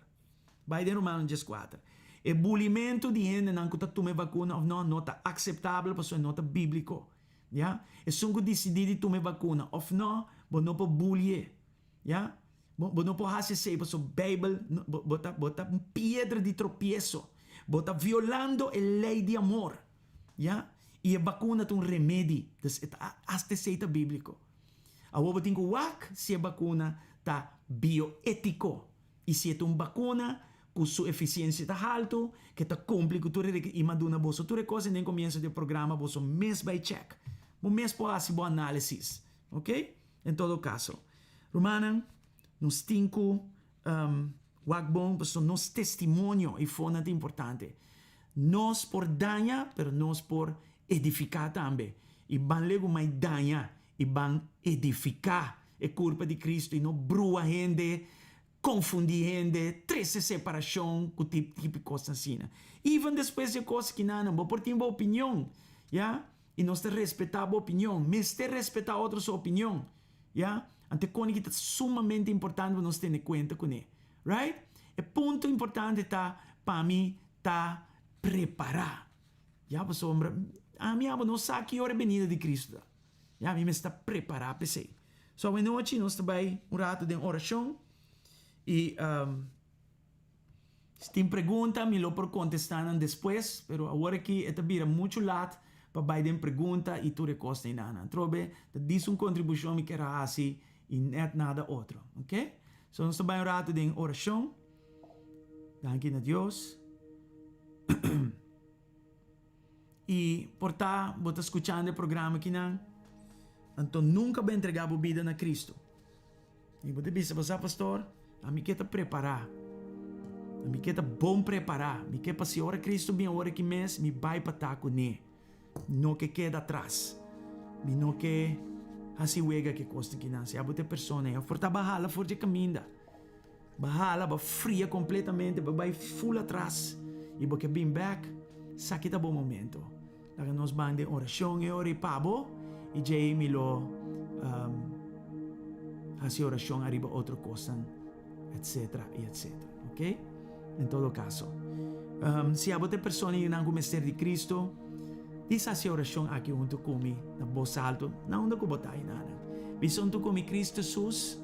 Bai den Romanonan dieskuater. E bulimentu di hendenan ku ta tuma e vakuna òf no, no ta akseptabel pasobra no ta bíbliko. Ya. Esun ku disidí di tuma e vakuna òf no, bo no por buli'é. Ya. Bo, bo no por hasi esei pasobra Beibel, bo, bo ta, bo ta un piedra di tropieso. Bo ta violando e lei di amor. Ya, i e bakuna ta un remedi, dus e ta hasta esei ta bíbliko. Awor bo tin ku wak si e bakuna ta bioétiko i si e ta un bakuna ku su efisiensia ta haltu, ke ta kumpli ku tur e rekisito. I mi a duna boso tur e kos den komienso di e programa, boso mes bai chèk. Bo mes por hasi bo análisis, oke? En todo kaso, rumannan, nos tin ku Wak bon, pasobra nos testimonio i fonan ta importante. Nos por daña, pero nos por edifiká tambe. I ban legu mai daña i ban edifiká e kurpa di Kristu i no brua hende, konfundí hende, trese separashon ku tip di kosnan asina. Even despues di e kos akinanan, bo por tin bo opinion, ya, i nos ta respetá bo opinion. Mester respetá otro su opinion. Ya? Anto e koni ki ta sumamente importante pa nos tene kuenta kuné. Right? E punto importante ta pa mi ta prepará. Ya, pasobra ami abo no sa ki ora e benida di Cristo ta. Ya, mi mester ta prepará p'esei. So awenochi nos ta bai un rato den orashon i Si tin pregunta mi lo por contesta nan despues, pero awor aki e ta bira mucho laat pa bay den pregunta y tur e cosnan y nan. Atrobe ta dis un contribucion mi kier a haci y net nada otro. Ok? So nos ta bay un rato den oracion. Danki na Dios. Y por ta bo ta scuchando e programa akinan, anto nunca bo a entrega bo bida na Cristo. I bo ta bisa, Bo sa, pastor, ami ke ta prepará. Mi ke ta bon prepará. Mi ke pa si ora Cristo bin awor aki mes, mi bai pa ta kuné. No ke keda atras. Mi no ke hasi wega ku e kosnan kinan. Si abo ta e persona ei, afor ta bahala for dje kaminda. Bahala, bo fria kompletamente, bo bai ful atras i bo ke bin bèk, esaki ta bo momento. Laga nos ban den orashon e ora ei pa bo i djei mi lo hasi orashon ariba otro kosnan, etsetera i etsetera. Ok? En todo kaso, si abo ta e persona yunan ku mester di Kristu, dis hasi orashon aki huntu ku mi na bos altu, na unda ku bo ta ayunanan. Bisa huntu ku mi, Kristu Hesus,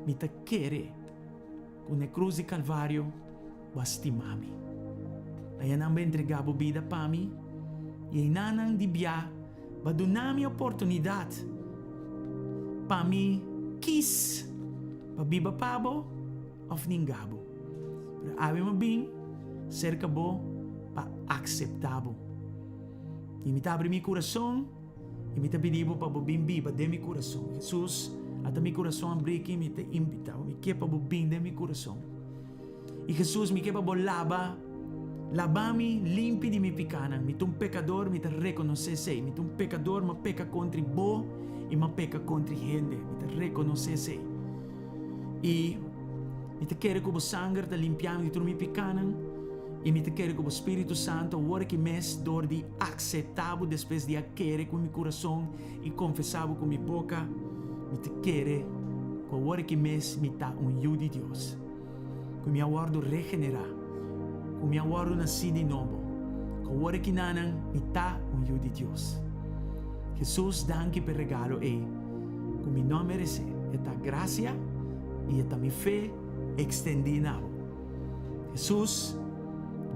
Mi ta kere ku na e krus di Kalvario bo a stima mi. Ayanan bo a entregá bo bida pa mi i einanan di bia bo a duna mi oportunidat pa mi kis pa biba pa bo òf ninga bo. Pero awe mi a bin serka bo pa akseptá bo. I mi ta abri mi kurason. I mi ta pidi bo pa bo bin biba den mi kurason. Hesus, ata mi kurason a briki i mi ta invita bo. Mi ke pa bo bin den mi kurason. I Hesus, mi ke pa bo laba, laba mi limpi di mi pikanan. Mi ta un pekador, mi ta rekonosé esei. Mi ta un pekador, mi a peka kontri bo i mi a peka kontri hende. Mi ta rekonosé esei. I mi ta kere ku bo sanger ta limpia mi di tur mi pikanan. I mi ta kere ku bo Spiritu Santu awor aki mes dor di akseptá bo despues di a kere ku mi kurason i konfesá bo ku mi boka, mi ta kere ku awor aki mes mi ta un yu di Dios, ku mi a wòrdu regenerá, ku mi a wòrdu nasí di nobo, ku awor aki nanan mi ta un yu di Dios. Hesus, danki pa e regalo ei ku mi no a meresé. E ta grasia i e ta mi fe ekstendí na bo. Hesus,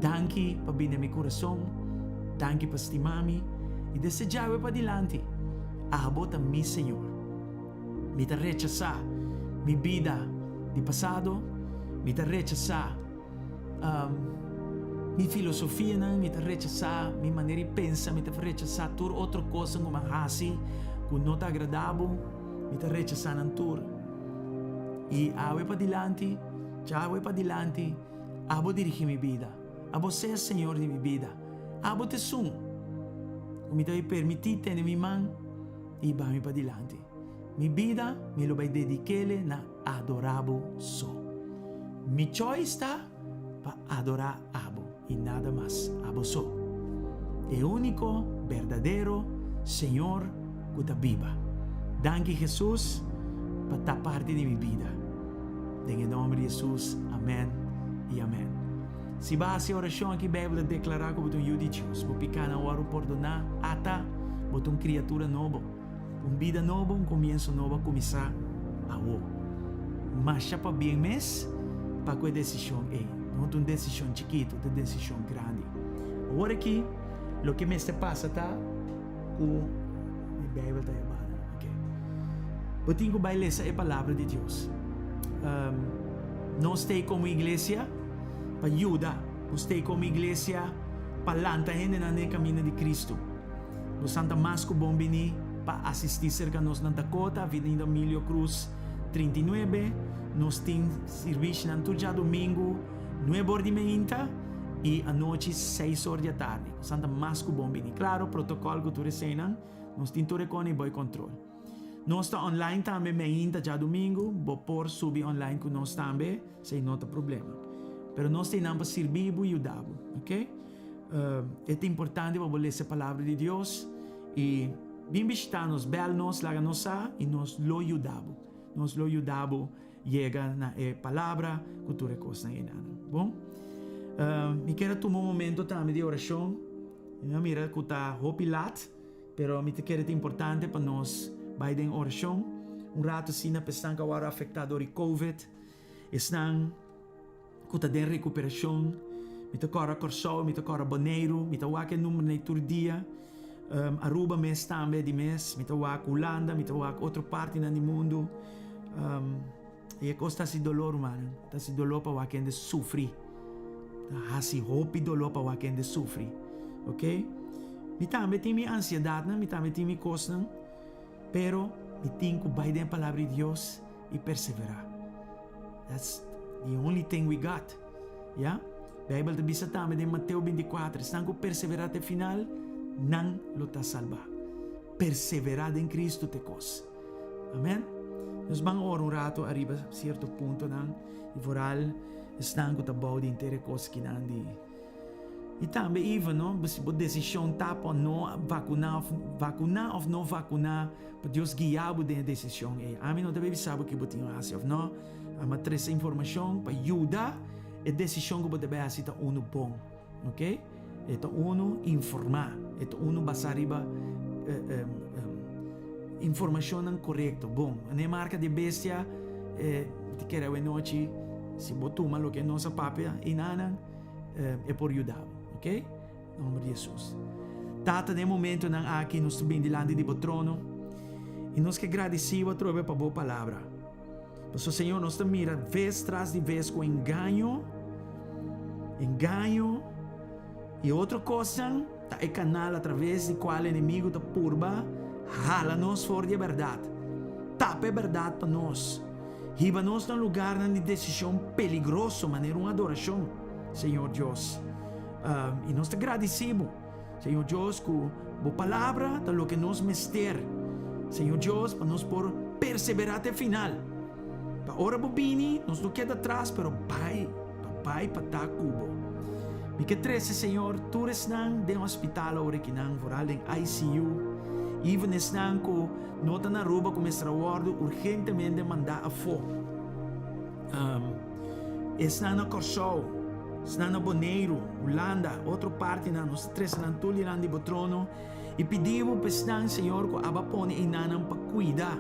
danki pa bini den mi kurason, danki pa stima mi i desde djawe padilanti, abo ta mi Señor. Mi ta rechasá mi bida di pasado, mi ta rechasá mi filosofianan, mi ta rechasá mi manera di pensa, mi ta rechasá tur otro kosnan ku mi a hasi ku no ta agradá bo, mi ta rechasá nan tur. I awe padilanti, Djawe padilanti, abo dirigí mi bida. Abo sea Señor di mi bida. Abo ta esun ku mi ta bai permití tene mi man i hiba mi padilanti. Mi bida mi lo bai dedik'ele na adorá bo so. Mi choice ta pa adorá abo i nada mas, abo so. E úniko berdadero Señor ku ta biba. Danki Hesus pa ta parti di mi bida. Den e nomber di Hesus, amen i amen. Si bo a hasi e orashon aki, Beibel ta deklará ku bo ta un yu di Dios. Bo pikanan a wòrdu pordoná, ata bo ta un kriatura nobo. Un bida nobo, un komienso nobo a kuminsá awo. Masha pabien mes pa ku e desishon ei. No ta un desishon chikitu, ta un desishon grandi. Awor aki, loke mester pasa ta ku mi Beibel ta yamada. Ok. Bo tin ku bai lesa e Palabra di Dios. Nos ta ei komo iglesia pa yuda. Nos ta ei komo iglesia pa lanta hendenan den e kaminda di Kristu. Nos santa mas ku bon bini pa asistí serka nos na Dakota, Avenida Emilio Cruz 39. Nos tin sirvishinan tur djadumingu nuebe or di meinta i anochi seis or di atardi. Nos santa mas ku bon bini. Klaro, protokòl ku tur eseinan, nos tin tur e kòne i boi kontrol. Nos ta online tambe meinta djadumingu, bo por subi online ku nos tambe, esei no ta problema. Pero nos ta einan pa sirbi bo i yuda bo, oke? E ta importante pa bo lesa e Palabra di Dios i bin bishita nos, bel nos, laga nos sa i nos lo yuda bo. Nos lo yuda bo yega na e Palabra ku tur e kosnan einan. Bon, mi kier a tuma un momento tambe di orashon. Mi a mira ku ta hopi lat, pero mi ta kere ta importante pa nos bai den orashon un rato asina pa esnan ku a wòrdu afektá dor di covid, esnan. Ku ta den rekuperashon. Mi ta kòrda Kòrsou, mi ta kòrda Boneiru, mi ta wak e numbernan ei tur dia. Aruba mes tambe di mes, mi ta wak Hulanda, mi ta wak otro partinan di mundu. I e kos ta hasi doló, rumannan. Ta hasi doló pa wak hende sufri. Ta hasi hopi doló pa wak hende sufri. Oke? Mi tambe tin mi ansiedatnan, mi tambe tin mi kosnan, pero mi tin ku bai den e Palabra di Dios i perseverá. That's the only thing we got. Ya? Beibel ta bisa tambe den Mateo 24, esnan ku perseverá te final, nan lo ta salbá. Perseverá den Kristu te kos. Amen. Nos ban ora un rato ariba sierto puntonan i vooral esnan ku ta bou di henter e kos kinan di i tambe even no si bo desishon ta pa no vakuná òf vakuná òf no vakuná pa Dios guia bo den e desishon ei. Ami no ta bay bisa bo ke bo tin hasi òf no. Ami a trese informashon pa yuda e desishon ku bo ta bay hasi ta unu bon. Ok? E ta unu informá, e ta unu basá riba informashonnan korekto. Bon, ne marka di bestia, e ti kere awe nochi, si bo tuma loke nos a papia einanan, e por yuda bo. Ok? Nomber di Hesus. Tata, den e momentonan aki nos ta bin dilanti di bo trono i nos ke gradisí bo atrobe pa bo palabra. Pasobra, Señor, nos ta mira ves tras di ves ku engaño, engaño i otro kosnan ta e kanal atraves di kual enemigu ta purba hala nos for di e bèrdat, tapa e bèrdat pa nos, hiba nos na lugarnan di desishon peligroso manera un adorashon, Señor Dios. I nos ta gradisí Bo, Señor Dios, ku Bo Palabra ta loke nos mester, Señor Dios, pa nos por perseverá te final. Pa ora Bo bini, nos no keda atras, pero bai, pa bai pa ta ku Bo. Mi ke trese, Señor, tur esnan den hospital awor akinan, vooral den ICU, even esnan ku no ta na Aruba ku mester a wòrdu urgentemente mandá afó. Esnan na Kòrsou, esnan na Boneiru, Hulanda, otro partinan, nos ta trese nan tur dilanti di bo trono i pidi bo pa esnan, Señor, ku aba pone einanan pa kuida,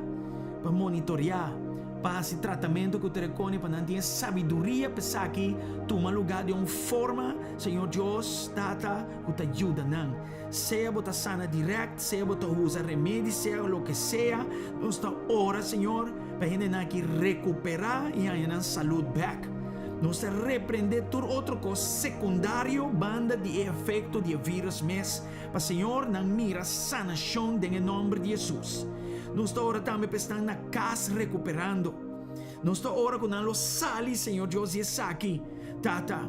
pa monitoreá, pa hasi tratamentu ku ta rekone pa nan tin e sabiduria pa esaki tuma lugá den un forma, Señor Dios, Tata, ku ta yuda nan. Sea bo ta sana dirèkt, sea bo ta usa remedi, sea loke sea, nos ta ora, Señor, pa hendenan aki rekuperá i haña nan salud bèk. Nos ta reprendé tur otro kos sekundario banda di e efekto di e vírus mes, pa Señor nan mira sanashon den e nòmber di Hesus. Nos ta ora tambe pa esnan na kas rekuperando. Nos ta ora ku nan lo sali, Señor Dios, di esaki, Tata,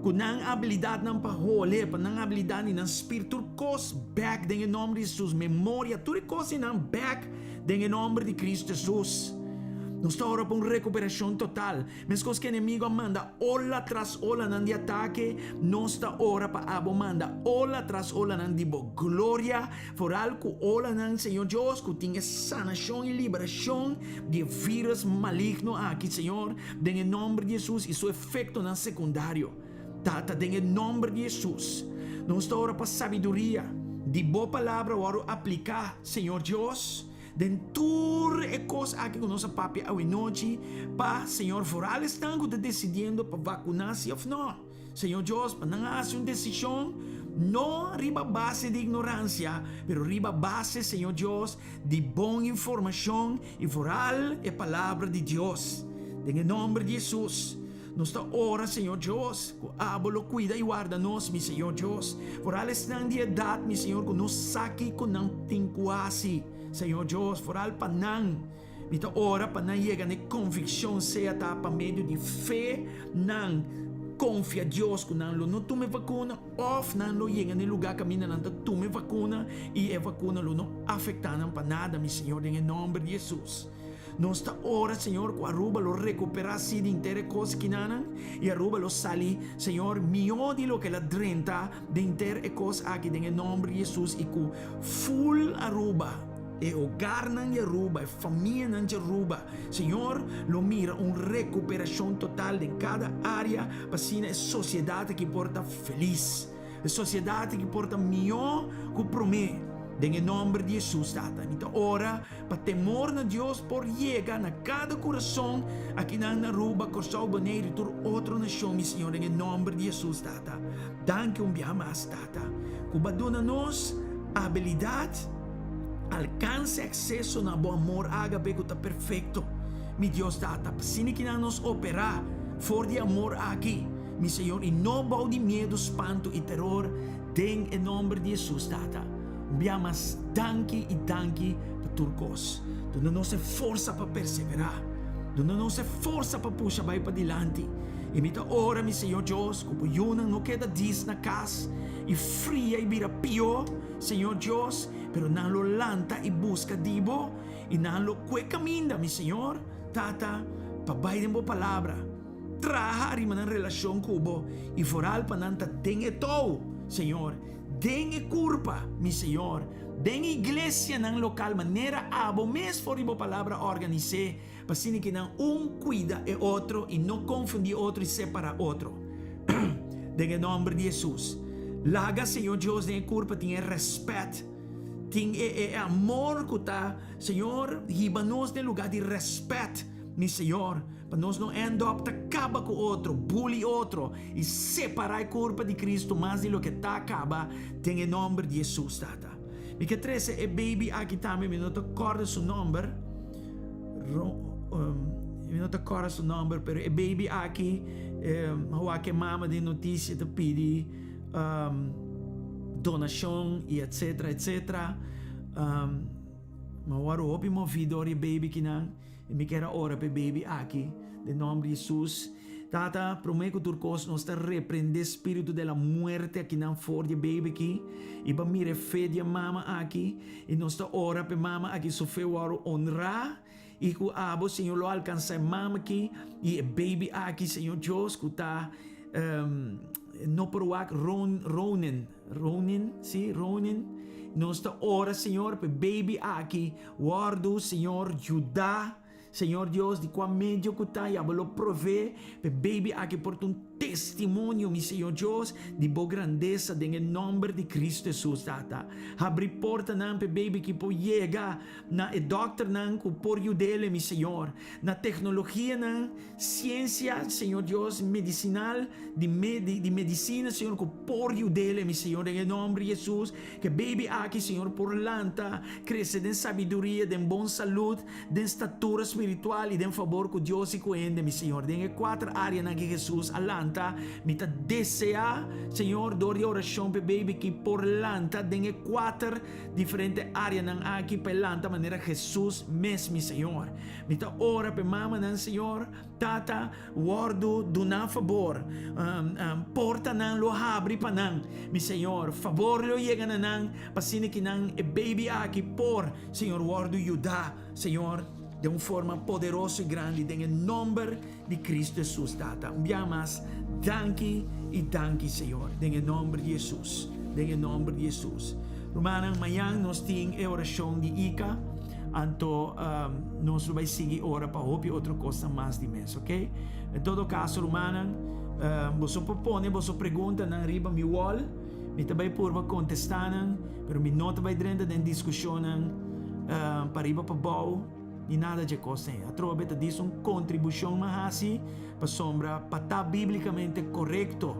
ku nan abilidatnan pa hole, pa nan abilidat di nan spir tur kos bèk den e nòmber di Hesus, memoria, tur e kos di nan bèk den e nòmber di Kristu Hesus. Nos ta ora pa un rekuperashon total. Meskos ku enemigu a manda ola tras olanan di atake, nos ta ora pa abo manda ola tras olanan di bo gloria, Foral ku olanan, Señor Dios, ku tin e sanashon i liberashon di e virus maligno aki, Señor, den e nomber di Hesus i su efektonan sekundario. Tata, den e nomber di Hesus, nos ta ora pa sabiduria di Bo Palabra wòrdu apliká, Señor Dios, den tur e kos aki ku nos a papia awenochi, pa, Señor, foral esnan ku ta desidiendo pa vakuná si òf nò. Señor Dios, pa nan a hasi un desishon no riba base di ignoransia, pero riba base, Señor Dios, di bon informashon i foral e Palabra di Dios. Den e nomber di Hesus, nos ta ora, Señor Dios, ku Abo lo kuida i warda nos, mi Señor Dios. Foral esnan di edat, mi Señor, ku no sa kiko nan tin ku hasi, Señor Dios, foral pa nan. Mi ta ora pa nan yega na e konvikshon sea ta pa medio di fe nan konfia Dios ku nan lo no tuma e vakuna òf nan lo yega na e lugá kaminda nan ta tuma e vakuna i e vakuna lo no afektá nan pa nada, mi Señor, den e nòmber di Hesus. Nos ta ora, Señor, ku Aruba lo rekuperá si di henter e kos kinanan i Aruba lo sali, Señor, mihó di loke el a drenta den henter e kos aki den e nòmber di Hesus i ku ful Aruba, E hogarnan di Aruba, e famianan di Aruba, Señor lo mira un recuperacion total den cada area pa asina e sociedad aki por ta feliz. E sociedad aki por ta mihó cu prome. Den e nomber di Jesus, Tata, mi ta ora pa temor na Dios por yega na cada curason akinan na Aruba, Corsou, Boneiru y tur otro nacion, mi Señor, den e nomber di Jesus, Tata. Danki un biaha mas, Tata, cu bo a duna nos abilidad, Alkanse akseso na bo amor ágape ku ta perfekto, mi Dios Tata. P'asina ki nan nos operá for di e amor aki, mi Señor, i no bou di miedu, spantu i teror, den e nòmber di Hesus, Tata. Un bia mas danki i danki pa tur kos. Duna nos e forsa pa perseverá. Duna nos e forsa pa pusha bai padilanti. I mi ta ora, mi Señor Dios, ku bo yunan no keda dis na kas i fria i bira pió, Señor Dios, pero nan lo lanta i buska di bo, i nan lo kue kaminda, mi Señor, Tata, pa bai den bo Palabra. Traha ariba nan relashon ku bo i foral pa nan ta den e tou, Señor, den e kurpa, mi Señor, den e iglesianan lokal manera abo mes for di bo Palabra organis'é, pa asina ki nan un kuida e otro i no konfundí otro i separá otro. Den e nòmber di Hesus. Laga, Señor Dios, den e kurpa tin e rèspèt, tin e e amor ku ta, Señor, hiba nos den lugá di rèspèt, mi Señor, pa nos no end up ta kaba ku otro, bully otro i separá e kurpa di Kristu mas di loke ta kaba den e nòmber di Hesus, Tata. Mi ke trese e baby aki tambe, mi no ta kòrda su nòmber, mi no ta kòrda su nòmber, pero e baby aki, mi a wak e mama den notisia ta pidi donashon i etcetera etcetera. Mi a wòrdu hopi moví dor di e baby kinan i mi kier a ora pa e baby aki den nòmber di Hesus. Tata, promé ku tur kos nos ta reprendé spiritu de la muerte akinan for di e baby aki i pa mira e fe di e mama aki i nos ta ora pa e mama aki su fe wòrdu onrá i ku abo Señor lo alkansá e mama aki i e baby aki Señor Dios ku ta no por wak Ron Ronen Ronin si Ronin nos ta ora Señor pa e baby aki wòrdu Señor yudá. Señor Dios, di cua medio cu ta, ya Bo lo provee p'e baby aki por ta un testimonio, mi Señor Dios, di Bo grandesa den e nomber di Cristo Jesus, Tata. Habri portanan p'e baby ki por yega na e dokternan cu por yud'ele, mi Señor, na tecnologianan, ciencia, Señor Dios, medicinal, di di medicina, Señor, cu por yud'ele, mi Señor, den e nomber di Jesus, Ke baby aki, Señor, por lanta, krese den sabiduria, den bon salud, den statura spiritual i den fabor ku Dios i ku hende, mi Señor. Den e kuater áreanan ki Hesus a lanta, mi ta deseá, Señor, dor di orashon p'e baby ki por lanta den e kuater diferente áreanan aki, pa e lanta manera Hesus mes, mi Señor. Mi ta ora p'e mamanan, Señor. Tata, wòrdu duná fabor. Portanan lo habri pa nan, mi Señor. Fabor lo yega na nan, pa asina ki nan e baby aki por, Señor, wòrdu yudá, Señor, den un forma poderoso i grandi, den e nòmber di Cristo Jesus, Tata. Un bia mas, danki i danki, Señor, den e nòmber di Jesus, den e nòmber di Jesus. Rumannan, mañan nos tin e orashon di Ika. Anto nos lo bai sigui ora pa hopi otro kosnan mas di mes, ok? En todo kaso, rumannan, boso por pone boso preguntanan riba mi wall. Mi ta bai purba kontestá nan, pero mi no ta bai drenta den diskushonnan pariba pabou ni nada dje kosnan ei. Atrobe ta dis un kontribushon mi a hasi pasobra pa ta bíblikamente korekto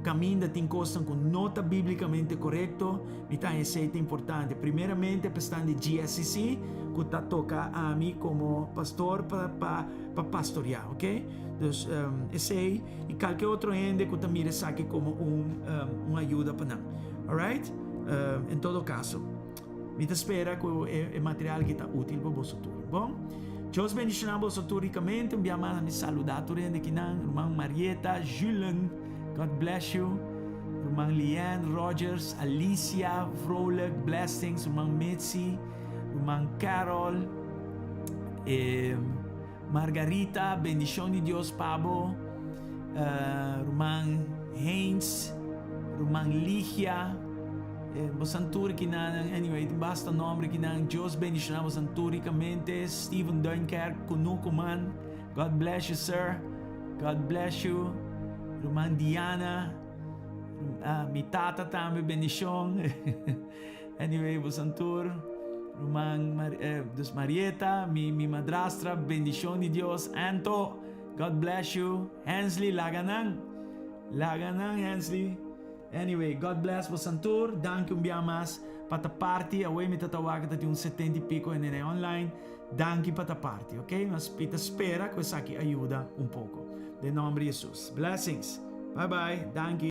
kaminda tin kosnan ku no ta bíblikamente korekto. Mi ta haña esei ta importante. Primeramente pa esnan di GSCC ku ta toka ami komo pastor pa pa pa pastoriá, ok? Dus esei i kalke otro hende ku ta mira esaki komo un un ayuda pa nan. Alright? En todo kaso, mi ta spera ku e e material aki ta útil pa boso tur. Bon? Dios bendishoná boso tur rikamente. Un bia mas mi saludá tur hende kinan, ruman Marieta, Julen, God bless you. Ruman Leanne Rogers, Alicia Vrolijk, blessings, ruman Mitzi, ruman Carol, eh, Margarita, bendicion di Dios pa bo, eh, ruman Heinz, ruman Ligia, eh, bosan tur kinan, anyway, tin basta nombre kinan, Dios bendiciona bosan tur ricamente, Steven Duinkerk, Kunuku man, God bless you sir. God bless you. Ruman Diana. Ah, mi tata tambe bendicion. Anyway, bosan tur. Ruman Mar eh, dus Marieta, mi, mi madrastra, bendicion di Dios. Anto, God bless you. Hensley, laga nan. Laga nan, Hensley. Anyway, God bless bosan tur. Danki un bia mas pa ta parti. Awey mi ta ta wak ta tin un 70 y pico hende online. Danki pa ta parti, ok? Nos ta spera ku esaki a yuda un poko. Den nomber di Jesus. Blessings. Bye bye. Danki.